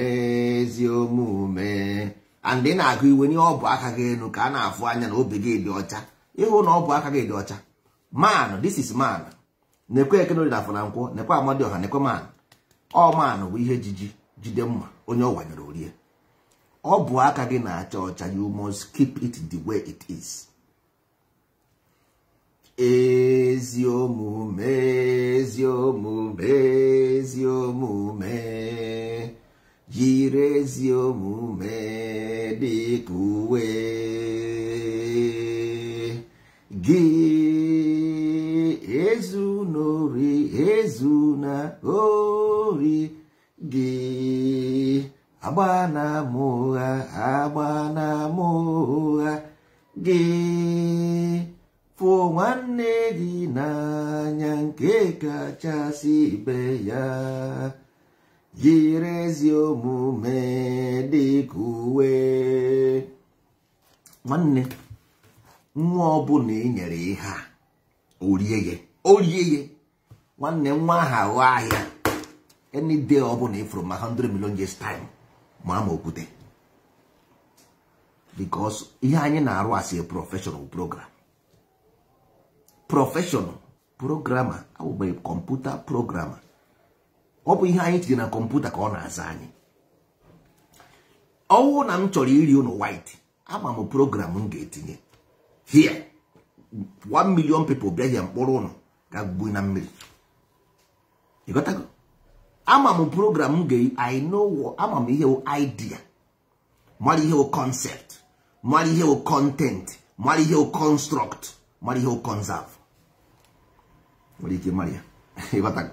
ezi omume. And ị na-agụ iwe n'ihe ọ bụ aka gị elu ka a na-afụ anya na obi gị dị ọcha. Ịhụ na ọ bụ aka gị dị ọcha. Man, this is man. Nekwe ekenori na afọ na nkwọ, nekwe amadioha, nekwe man. Ọ man bụ ihe jiji jide mma, onye ọ wanyere orie. Ọ bụ aka gị na-acha ọcha. You must keep it the way it is. Ezi omume, ezi omume, ezi omume, jiri ezi omume dị ka uwe gị. Ezu n'ori, ezu na ori gị, agba na ama ụgha, agba na ama ụgha gị. Fụ nwanne gị n'anya nke kachasị ibe ya, jiri ezi omume dị ka uwe. Nwanne, nwa ọbụla e nyere ihe a, orie ya, orie ya. Nwanne, nwa ahụ aghọ ahịa. Any day ọbụla ifuru ma 100 million years time, ma okwute, because ihe anyị na-arụ as a professional program, professional programmer, awụgbe computer programmer, ọ bụ ihe anyị tinye na kọmputa ka ọ na-aza anyị. Ọwụ na m chọrọ iri ụnụ white, ama m program m ga-etinye. Here 1 million people bịa here mkpụrụ ụnụ ga-gbu na mmiri. Ịghọtago? Ama m program m ga, I know, ama m ihe wụ idea, mara ihe wụ concept, mara ihe wụ content, mara ihe wụ construct, mara ihe wụ conserve. Nwere ike mara ya. Ịghọtago?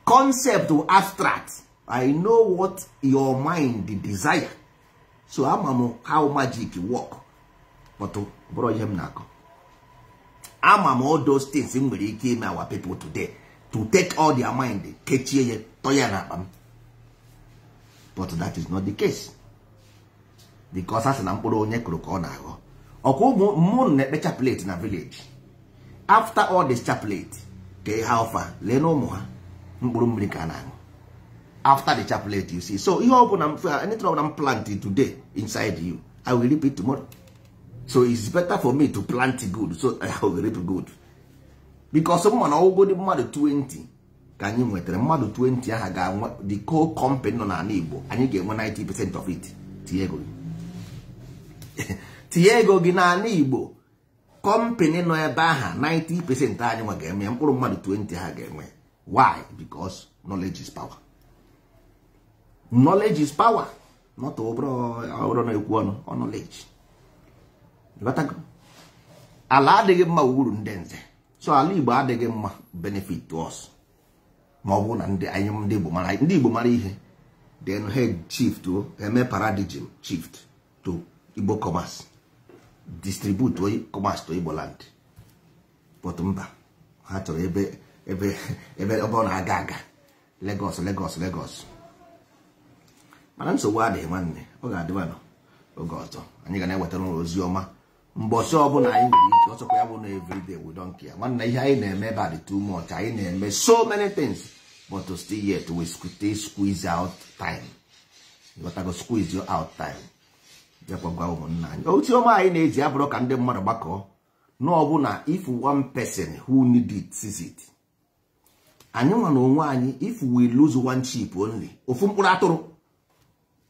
Concept wụ abstract. I know what your mind desire. So ama m how magic work. But bụrụ ihe m na-akọ, ama m all those things m nwere ike ime our people today to take all their mind, kechie ya, tọ ya n'akpa m. But that is not the case, because a sị na mkpụrụ onye kụrụ ka ọ na-aghọ. Ọkwa ụmụ mụ na-ekpe chaplet na village. After all this chaplet ka ha ọfa lee na ụmụ ha mkpụrụ mmiri ka a na-aṅụ after the chaplet, you see. So ihe ọbụla m, anything ọbụla m plant today inside you, I will reap it tomorrow. So it's better for me to plant good so I will reap good, because mma na ọgwụgwọ mmadụ 20 ka anyị nwetara, mmadụ 20 aha ga-anwe the co company nọ n'ala Igbo, anyị ga-enwe 90% of it. Tinye ego gị, tinye ego gị n'ala Igbo, company nọ ebe aha, 90% anyị nwa ga-eme ya, mkpụrụ mmadụ 20 ha ga-enwe. Why? Because knowledge is power. Knowledge is power, not ọbụrụ na-ekwu ọnụ ọ knowledge. Ịghọtago? Ala adịghị mma uru ndị nze, so ala Igbo adịghị mma benefit to us. Ma ọ bụrụ na ndị anyị, ndị Igbo mara, ndị Igbo mara ihe, then head shift to eme paradigm shift to Igbo commerce, distribute to commerce to Igbo land. But mba, ha chọrọ ebe ọ na-aga aga Lagos, Lagos, Lagos. Mana nsogbu adịghị, nwanne, ọ ga-adịbanụ oge ọzọ. Anyị ga na-ewetara ụlọ ozi ọma mbọsị ọbụla anyị nwere ike. Ọsọkwa ya bụ na everyday, we don't care. Nwanne, ihe anyị na-eme ebe a dị too much. Anyị na-eme so many things, but to still yet we still squeeze out time. You got to squeeze you out time. Bịakwa gwa ụmụnna anyị otu ọma anyị na-eji abụrụ ka ndị mmadụ gbakọọ n'ọbụna. If one person who need it sees it, anyị nwa na onwe anyị, if we lose one sheep only, ofu mkpụrụ atụrụ,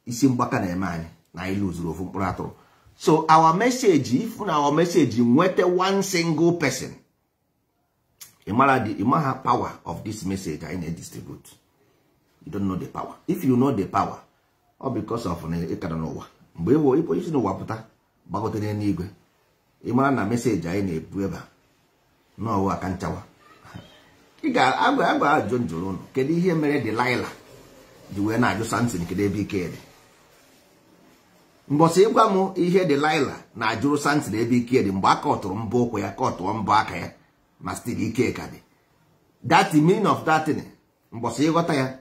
isi mgbaka na-eme anyị na anyị luzuru ofu mkpụrụ atụrụ. So our message, if na our message nweta one single person, ịmara the ịmaha power of this message anyị na-distribute. You don't know the power. If you know the power, ọ because of na ịkara n'ụwa mgbe ịwụ ịpụ isi n'ụwa pụta gbagote n'eluigwe, ịmara na message anyị na-ebu ebe a n'ọwụ aka nchawa. Ị ga-agwa agwa ajụ njụrụ ụnụ, kedu ihe mere Delilah ji wee na-ajụ Samson kedu ebe ike dị? Mbọsị ịgwa m ihe Delilah na-ajụrụ Samson ebe ike dị mgbe aka ọtụrụ mbọ ụkwụ ya, ka ọ tụọ mbọ aka ya, ma still ike ka dị. That meaning of that thing, mbọsị ịghọta ya,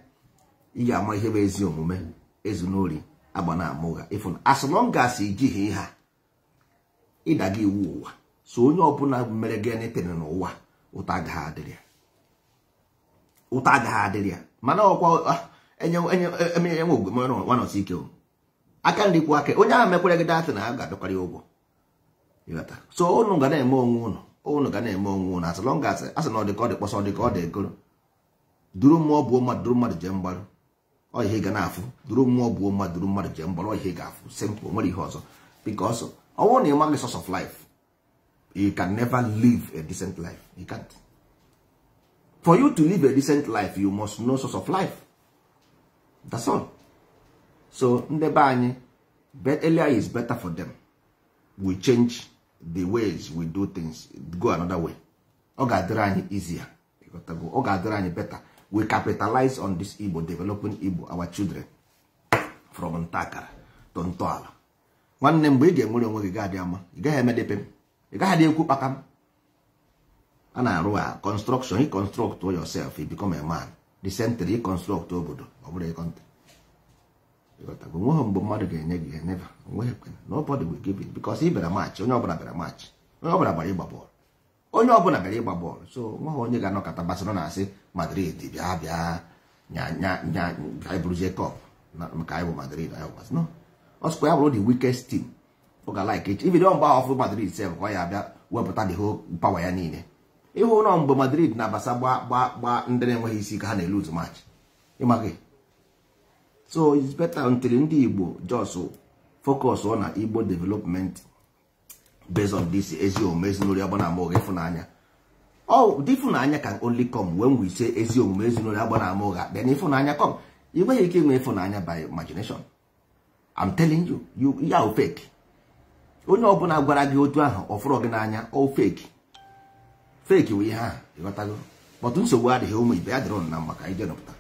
ị ga-ama ihe bụ ezi omume. Ezu n'ori, agba na ama ụgha, ịfụ as long as ijighị ihe a ịdaga iwu ụwa. So onye ọbụla mere gị anything n'ụwa, ụta agaghị adịrị ya, ụta agaghị adịrị ya. Mana ọkwa enye enye enwe nwanọsi ike o aka nri kwụ aka onye ahụ mekwere gị datị na a ga-abịakwara ya ụgwọ. Ịghọta? So unu ga na-eme onwe unu, unu ga na-eme onwe unu as long as asị na ọ dị ka ọ dị kpọsọ, ọ dị ka ọ dị egoro. Duru mmụọ buo mmadụ, duru mmadụ jee mgbarụ, ọ ihe ị ga na-afụ. Duru mmụọ buo mmadụ, duru mmadụ jee mgbarụ, ọ ihe ị ga-afụ. Simple, nwere ihe ọzọ, because ọ bụrụ na ị maghị source of life, you can never live a decent life. You can't. For you to live a decent life, you must know source of life. That's all. So ndị be anyị, earlier is better for them. We change the ways we do things, go another way, ọ ga-adịrị anyị easier. Ịghọtago? Ọ ga-adịrị anyị better. We capitalize on this Igbo, developing Igbo, our children from ntakara to ntọala. Nwanne, mgbe ị ga-enwere onwe gị, ga-adị ama ị gaghị emedepe m, ị gaghị adị ekwu kpaka m a na-arụ a construction. You construct yourself, you become a man. The center you construct obodo, ọ bụrụ a country. Ịghọtago? Onweghị mgbe mmadụ ga-enye gị ya, never. Onweghị kwe. Nobody will give it, because ị bịara match, onye ọbụla bịara match, onye ọbụla gbara ịgba bọọlụ, onye ọbụla bịara ịgba bọọlụ. So onweghị onye ga-anọkọta Barcelona asị Madrid bịa, bịa nya nya nya anyị buruzie cup maka anyị bụ Madrid, anyị bụ Barcelona. No, ọ sịkwa ya bụrụ the weakest team, ọ ga like it. Even mgbe ahụ ọfụ Madrid sef ka ọ ya abịa wepụta the whole power ya niile. Ịhụ nọ mgbe Madrid na Barca gba gba gba, ndị na-enweghị isi ka ha na-elose match, ịmaghị. So it's better until ndị Igbo just focus on na Igbo development. Based on this ezi omume, ezinụlọ, agba na ama ụgha, ịfụnanya. Oh, the ịfụnanya can only come when we say ezi omume, ezinụlọ, agba na ama ụgha, then ịfụnanya come. Ị nweghị ike inwe ịfụnanya by imagination. I'm telling you, you ya fake. Onye ọbụla gwara gị otu ahụ ọ fụrụ gị n'anya, ọ fake, fake wụ ihe ahụ, ịghọtago? But nsogbu adịghị, ụmụ ibe ya dịrị ụnụ na mma ka anyị jenụpụta.